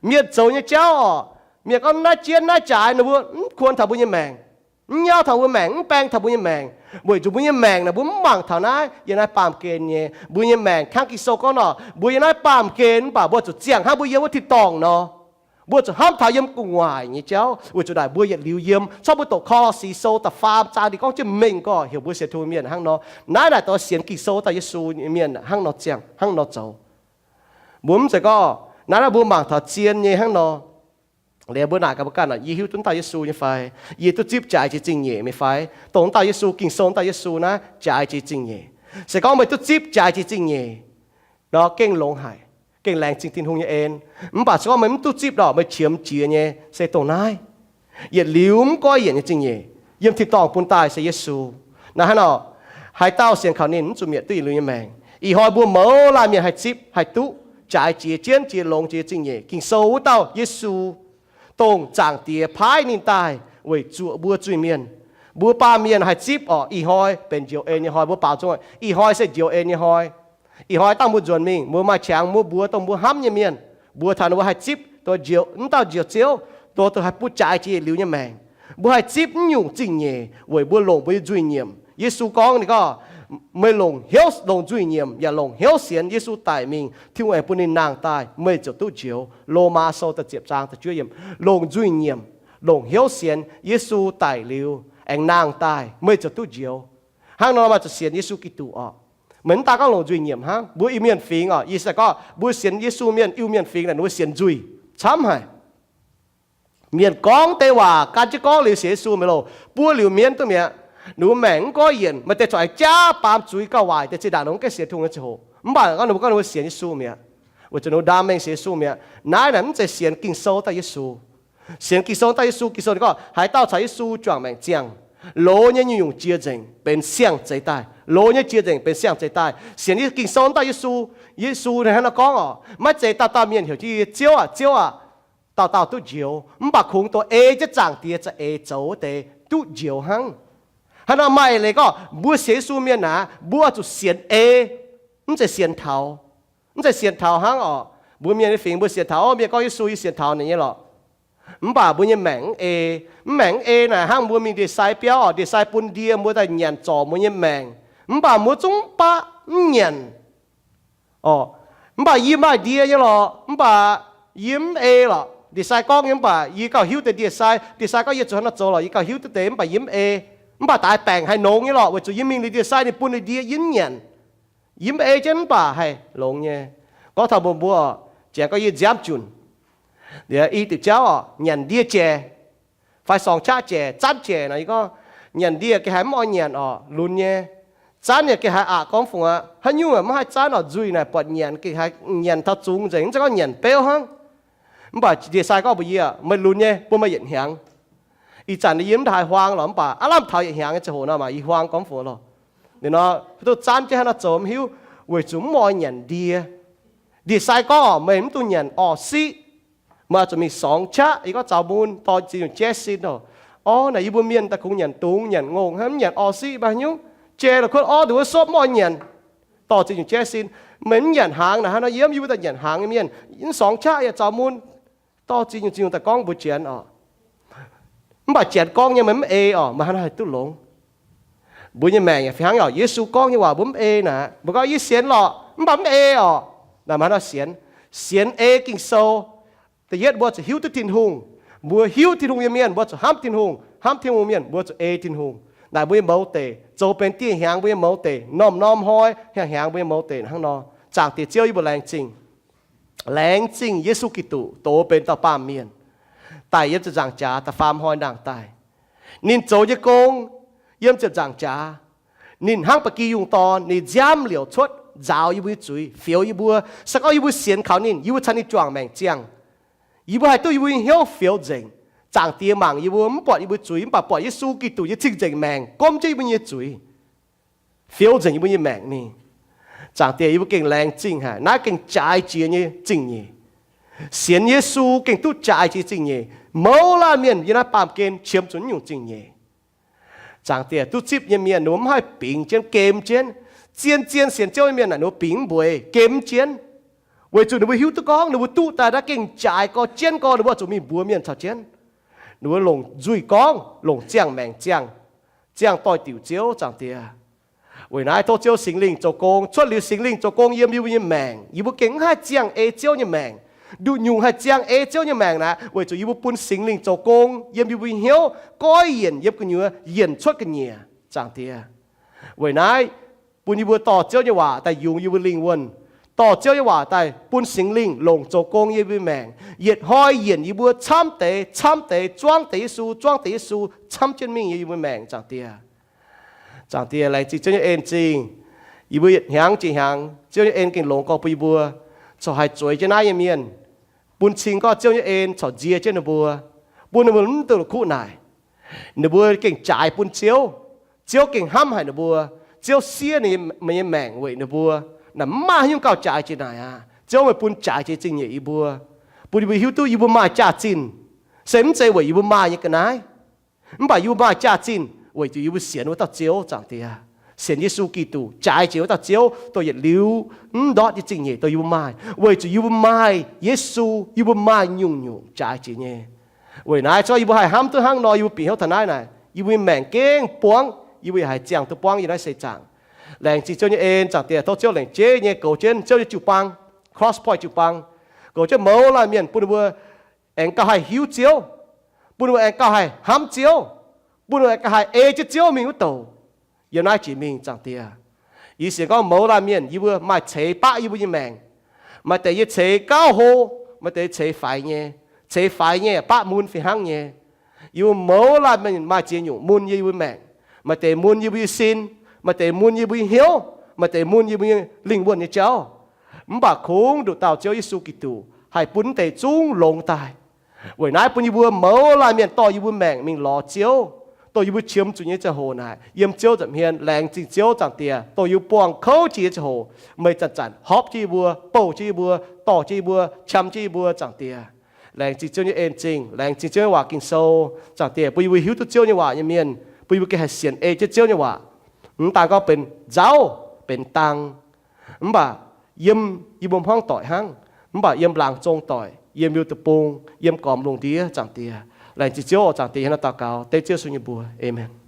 Mienh zoux nyei jauv oc, mienh gorngv naaiv jienv naaiv jaaix, ninh mbuo mv kuonx taux mbuo nyei maengc, mv nyauv taux mbuo maengc, mv baeng taux mbuo nyei maengc, weic zuqc mbuo nyei maengc naaic mbuo mv mangc taux naaiv yiem naaiv baamh gen nyei. Mbuo nyei maengc hnangv Ging-Sou gorngv nor, mbuo yiem naaiv baamh gen mv baac mbuo zuqc ziangh hnangv mbuo yiem wuov tin-dorngh nor. Mbuo zuqc hnamv taux yiem gu'nguaaic nyei jauv, weic zuqc naaic mbuo yietc liuz yiem. Corc mbuo doqc Ko^lo^si Sou da'faam zaang ninh gorngv jienv mengh gorngv heuc mbuo sienx Tin-Hungh mienh hnangv nor. Naaiv naaic dorh sienx Ging-Sou dauh Yesu mienh hnangv nor ziangh, hnangv nor zoux. Mbuo mv zeiz gorngv naaiv naaiv mbuo mangc taux zien nyei hnangv nor. Liuz mbuo naaic gaax mbuo ganh, yie hiuv duqv dauh Yesu nyei fai? Yie duqv zipv jaaix jiex zingh nyeic meih fai? Dongh dauh Yesu, Ging-Sou dauh Yesu naaiv jaaix jiex zingh nyeic. Se gorngv meih duqv zipv jaaix jiex zingh nyeic nor, gengh longx haic, gengh laengz zingh Tin-Hungh nyei en. Mv baac se gorngv meih mv duqv zipv nor, meih qiemx jiex nyei se dongh naaiv. Yietc liuz mv goiv yienc nyei zingh nyeic yiem tin-dorngh bun daaih se Yesu. Naaiv hnangv nor, haaix dauh sienx kaux ninh mv zuqc mietc duqv yietc liuz nyei maengc. Ih hnoi mbuo mouz laanh mienh haih zipv, haih duqv jaaix jiex, jienv jiex, longx jiex zingh nyeic, Ging-Sou wuov dauh Yesu, dongh Zaangc Diex paaiv ninh daaih weic zuoqc mbuo zuiz-mienh. Mbuo baamh mienh haih zipv oc. Ih hnoi benx njoux en nyei hnoi, mbuo baaux nzung, ih hnoi se njoux en nyei hnoi. Ih hnoi dangh mbuo nzuonx mingh, mbuo maaih qangx mbuo mbuox dongh mbuo hnamv nyei mienh, mbuox taux ninh mbuo haih zipv dongh njoux, wuov dauh njoux Ziouv, dongh duqv haih butv jaaix jiex yietc liuz nyei maengc. Mbuo haih zipv naaiv nyungc zingh nyeic weic mbuo longc mbuo nyei nzuih nyiemc. Yesu gorngv, ninh gorngv, meih longc hnyouv, longc nzuih nyiemc yaac longc hnyouv sienx Yesu daic mingh, Tin-Hungh aengx bun ninh nangh daaih, meih ziouc duqv njoux. Lomaa Sou da'ziepc zaang da'juov yiemc. Longc nzuih nyiemc, longc hnyouv sienx Yesu daic liuz aengx nangh daaih, meih ziouc duqv njoux. Hnangv nor maaih zuqc sienx Yesu Giduc oc. Meih mv daaih gorngv longc nzuih nyiemc hnangv. Mbuo Iu-Mienh fingx oc, yie se gorngv mbuo sienx Yesu mienh, Iu-Mienh fingx naaic ninh mbuo sienx nzuih camv haic. Mienh gorngv deix waac gan jienv gorngv liuz sienx Yesu mi'aqv loh, buo liuz mienv duqv mi'aqv. Ninh mbuo maengc mv goiv yienc, maaih deix corc aengx jaav baamz zuiz gauh waaic deix zinh ndaangc ninh mbuo gaengh sienx Tin-Hungh nyei ziangh hoc. Mv baac gorngv ninh mbuo gorngv ninh mbuo sienx Yesu mi'aqv, weic zuqc ninh mbuo ndaam mengh sienx Yesu mi'aqv. Naaiv naaic mv zeiz sienx Ging-Sou daaih Yesu. Sienx Ging-Sou daaih Yesu, Ging-Sou ninh gorngv haaix dauh caux Yesu juangc maengc ziangh, loz nyei nyungc-nyungc jiex nzengc benx siang-zeix daaih. Loz nyei jiex nzengc benx siang-zeix daaih. Sienx Ging-Sou daaih Yesu, Yesu ninh hnangv naaiv gorngv oc, maiv zeiz dauh dauh mienh heuc jienv yie, Ziouv aac, Ziouv aac, dauh dauh duqv njoux, mv baac kungx dongh ei jienv Zaangc Diex za'eix zoux wuov deix duqv njoux hnangv. Hnangv nor maaih leiz gorngv mbuo sienx Yesu mienh naaic, mbuo zuqc sienx ei, mv zeiz sienx taux, mv zeiz sienx taux hnangv oc. Mbuo mienh nyei fingx mbuo sienx taux, o, mienh gorngv Yesu, yie sienx taux ninh nyei lorqc. Mv baac mbuo nyei maengc mv ei. Mv maengc mv ei naaic hnangv mbuo mingh ndie-sai biauv oc, ndie-sai bun ndie mbuo daaih nyanc zorc mbuo nyei maengc. Mv baac mbuo zungv baqv mv nyanc. Oc, mv baac yie maaih ndie nyei lorqc, mv baac yie mv ei lorqc. Ndie-sai gorngv nyei, mv baac yie gauh hiuv deix ndie-sai. Ndie-sai gorngv yie zuqc hnangv naaiv zoux lorqc, yie gauh hiuv duqv deix, mv baac yie mv ei. Mv baac daaih baengc haih longx nyei lorqc, weic zuqc yie mingh liuz ndie-sai ninh bun ninh ndie, yie mv nyanc. Yie mv ei jienv mv baac haih longx nyei. Gorngv taux mbuo, mbuo janx gorngv yie nziaamv junc. Liuz i diuc jauv oc, nyanc ndie jaic fai sorng qaqv jaic, zanv jaic nor, yie gorngv nyanc ndie gengh haiz mv oix nyanc oc, lunx nyei. Zanv yaac gengh haiz aqc gorngv fungc aqv. Haaix nyungc mv haih zanv oc, nzuih naaic buatc nyanc gengh haiz nyanc taux zungx nzengc, mv zeiz gorngv nyanc beuv hnangv. Mv baac ndie-sai gorngv mbuox yie, meih lunx nyei, bun meih yietc hnyangx. Ih zanc yie mv haiz huaang lorqc, mv baac aav lamh taux yietc hnyangx nyei ziangh hoc nor, maaih i huaang gorngv fungc lorqc. Ninh nor, duqv zanv jienv hnangv naaiv zoux mv hiuv, weic zuqc mv oix nyanc ndie. Ndie-sai gorngv, meih mv dungx nyanc orv siqv. Meih oix zuqc mingh sorng qaqv, yie gorngv zaux mun dorh ziex nyungc jaiv sin oc. Orv naaic yie mbuo mienh daaih kungx nyanc dungz, nyanc ngongh, hnangv mv nyanc orv siqv maiv nyungc. Jai la'kuotv orv nduqc wuov sopv mv oix nyanc, dorh ziex nyungc jaiv sin. Meih mv nyanc hnaangx naaic hnangv nor yiem, yie mbuo daaih nyanc hnaangx nyei mienh, mv sorng qaqv yaac zaux mun dorh ziex nyungc ziex nyungc daaih gorngv mbuox janx oc. Mv baac janx gorngv nyei meih mv ei oc, meih hnangv haaix duqv longx? Mbuo nyei maengc yaac fih hnangv oc. Yesu gorngv nyei waac mbuo mv ei naaic, mbuo gorngv yie sienx lorqc mv baac mv ei oc. Naaic meih hnangv sienx, sienx ei Ging-Sou. Da'yietv mbuo zuqc hiuv duqv Tin-Hungh. Mbuo hiuv Tin-Hungh nyei mienh mbuo zuqc hnamv Tin-Hungh, hnamv Tin-Hungh mienh mbuo zuqc ei Tin-Hungh. Naaic mbuo nyei mouz deic zoux benx dieh hnyangx mbuo nyei mouz deic, norm-norm hnoi hnyangx-hnyangx mbuo nyei mouz deic hnangv nor. Zaangc Diex Ziouv, yie mbuo laengz zingh. Laengz zingh Yesu Giduc doz benx dauh baamh mienh daic yiem ziepc nzaangc jaax da'faam hnoi ndaangc daaih. Ninh zoux nyei gong yiem ziepc nzaangc jaax, ninh hnangv ba'gi yungh dorn, ninh nziaamv liouc cuotv nzaaux yie mbuo nyei zuiz, fioux yie mbuo. Se gorngv yie mbuo sienx kaux ninh, yie mbuo caux ninh juangc maengc ziangh, yie mbuo haih duqv yie mbuo nyei hnyouv fioux nzengc. Zaangc Diex mangc yie mbuo mv buatc yie mbuo zuiz, mv baac buatc Yesu Giduc nyei cing-nzengc maengc gomv jienv yie mbuo nyei zuiz, fioux nzengc yie mbuo nyei maengc mingh. Zaangc Diex, yie mbuo gengh laengz zingh haic. Naaiv gengh jaaix jiex nyei zingh nyeic. Sienx Yesu gengh duqv jaaix jiex zingh nyeic. Mouz laanh mienh yiem naaiv baamh gen qiemx zuqc nyungc zingh nyeic. Zaangc Diex, duqv zipv nyei mienh ninh mbuo mv haih bingx jienv, gem jienv. Zien-zien sienx Ziouv nyei mienh naaic ninh mbuo bingx mv mbueix, gem jienv, weic zuqc ninh mbuo hiuv duqv gorngv ninh mbuo duqv daaih naaiv gengh jaaix gorx jienv gorx, ninh mbuo zuqc mingh mbuox mienh caux jienv. Ninh mbuo longc nzuih gorngv, longc ziangh maengc ziangh, ziangh doix-diuc Ziouv, Zaangc Diex. Weic naaiv tov Ziouv Singx Lingh zoux gong. Cuotv liuz Singx Lingh zoux gong yiem yie mbuo nyei maengc, yie mbuo gengh mv haih ziangh ei Ziouv nyei maengc. Nduqc nyungc haih ziangh ei Ziouv nyei maengc naaic, weic zuqc yie mbuo bun Singx Lingh zoux gong yiem yie mbuo nyei hnyouv, goiv yienc yiem gu'nyuoz yienc cuotv ga'nyiec, Zaangc Diex. Weic naaiv, bun yie mbuo dorh Ziouv nyei waac daaih yungz yie mbuo lingh wuonh, dorh Ziouv nyei waac daaih bun Singx Lingh longc zoux gong yiem yie mbuo maengc, yietc hnoi yienc yie mbuo camv deix camv deix, zuangv deix Yesu, zuangv deix Yesu camv jienv mingh yiem yie mbuo maengc, Zaangc Diex. Zaangc Diex, laengz zingh Ziouv nyei en zingh. Yie mbuo yietc hnyangx jiex hnyangx, Ziouv nyei en gengh longx gorx bun yie mbuo corc haih zueiz jienv naaiv nyei mienh, bun cing gorngv Ziouv nyei en corc nzie jienv ninh mbuo, bun ninh mbuo mv duqv la'kuqv naaic. Ninh mbuo gengh jaaix bun Ziouv. Ziouv gengh hnamv haic ninh mbuo. Ziouv siev ninh nyei maengc weic ninh mbuo. Naaic mv maaih haaix nyungc gauh jaaix jiex naaic aqv. Ziouv, meih bun jaaix jiex zingh nyeic yie mbuo, bun yie mbuo hiuv duqv yie mbuo maaih jaax-zinh se mv zeiz weic yie mbuo maaih nyei ga'naaiv, mv baac yie mbuo maaih jaax-zinh weic zuqc yie mbuo sienx wuov dauh Ziouv, Zaangc Diex. Sienx Yesu Giduc, jaaix jiex wuov dauh Ziouv, dongh yietc liuz mv ndortv nyei zingh nyeic dongh yie mbuo maaih, weic zuqc yie mbuo maaih Yesu, yie mbuo maaih nyungc-nyungc jaaix jiex nyei. Weic naaiv, se gorngv yie mbuo haih hnamv duqv hnangv nor, yie mbuo bieqc hnyouv taux naaiv naaic, yie mbuo nyei maengc gengh buangv, yie mbuo yaac haih ziangh duqv buangv yiem naaiv seix zaangc. Laengz zingh Ziouv nyei en, Zaangc Diex. Tov Ziouv lengc jeiv nyei goux jienv Ziouv nyei jiu-baang, Cross Point jiu-baang, goux jienv mouz laanh mienh, bun ninh mbuo aengx gauh haih hiuv Ziouv, bun ninh mbuo aengx gauh haih hnamv Ziouv, bun ninh mbuo aengx gauh haih ei jienv Ziouv mingh wuov douc yiem naaiv jiex mingh, Zaangc Diex. Yie sienx gorngv mouz laanh mienh yie mbuo maaih ceix baqv yie mbuo nyei maengc. Maaih deix nyei ceix gauh hlo, maaih deix ceix faix nyei. Ceix faix nyei baqv mun fih hnangv nyei. Yie mbuo mouz laanh mienh maaih ziex nyungc mun yie mbuo maengc. Maaih deix mun yie mbuo nyei sin, maaih deix mun yie mbuo nyei hnyouv, maaih deix mun yie mbuo nyei lingh wuonh nyei jauv. Mv baac kungx nduqc dauh Ziouv Yesu Giduc haih bun mv deix zungv longx daaih. Weic naaiv bun yie mbuo mouz laanh mienh dorh yie mbuo maengc mingh lorz Ziouv, dongh yie mbuo qiemx zuqc nyei ziangh hoc naaic, yiem Ziouv nza'hmien. Laengz zingh Ziouv, Zaangc Diex, dongh yie mbuo buangh kouv jiex nyei ziangh hoc, meih zanc-zanc hopv jienv yie mbuo, bouh jienv yie mbuo, dorh jienv yie mbuo, qam jienv yie mbuo, Zaangc Diex. Laengz zingh Ziouv nyei en zingh, laengz zingh Ziouv nyei waac Ging-Sou. Zaangc Diex, bun yie mbuo hiuv duqv Ziouv nyei waac nyei mienh, bun yie mbuo gengh haih sienx ei jienv Ziouv nyei waac. Mv daan gorngv benx nzauv, benx dang, mv baac yiem yie mbuo hmuangv doic hnangv. Mv baac yiem laangz zong doic, yiem Liuz Deic-Bung, yiem gormx lungh ndiev, Zaangc Diex. Laengz zingh Ziouv oc. Zaangc Diex, yie hnangv naaiv daux gaux dengv Ziouv Yesu nyei mbuox. Aamen.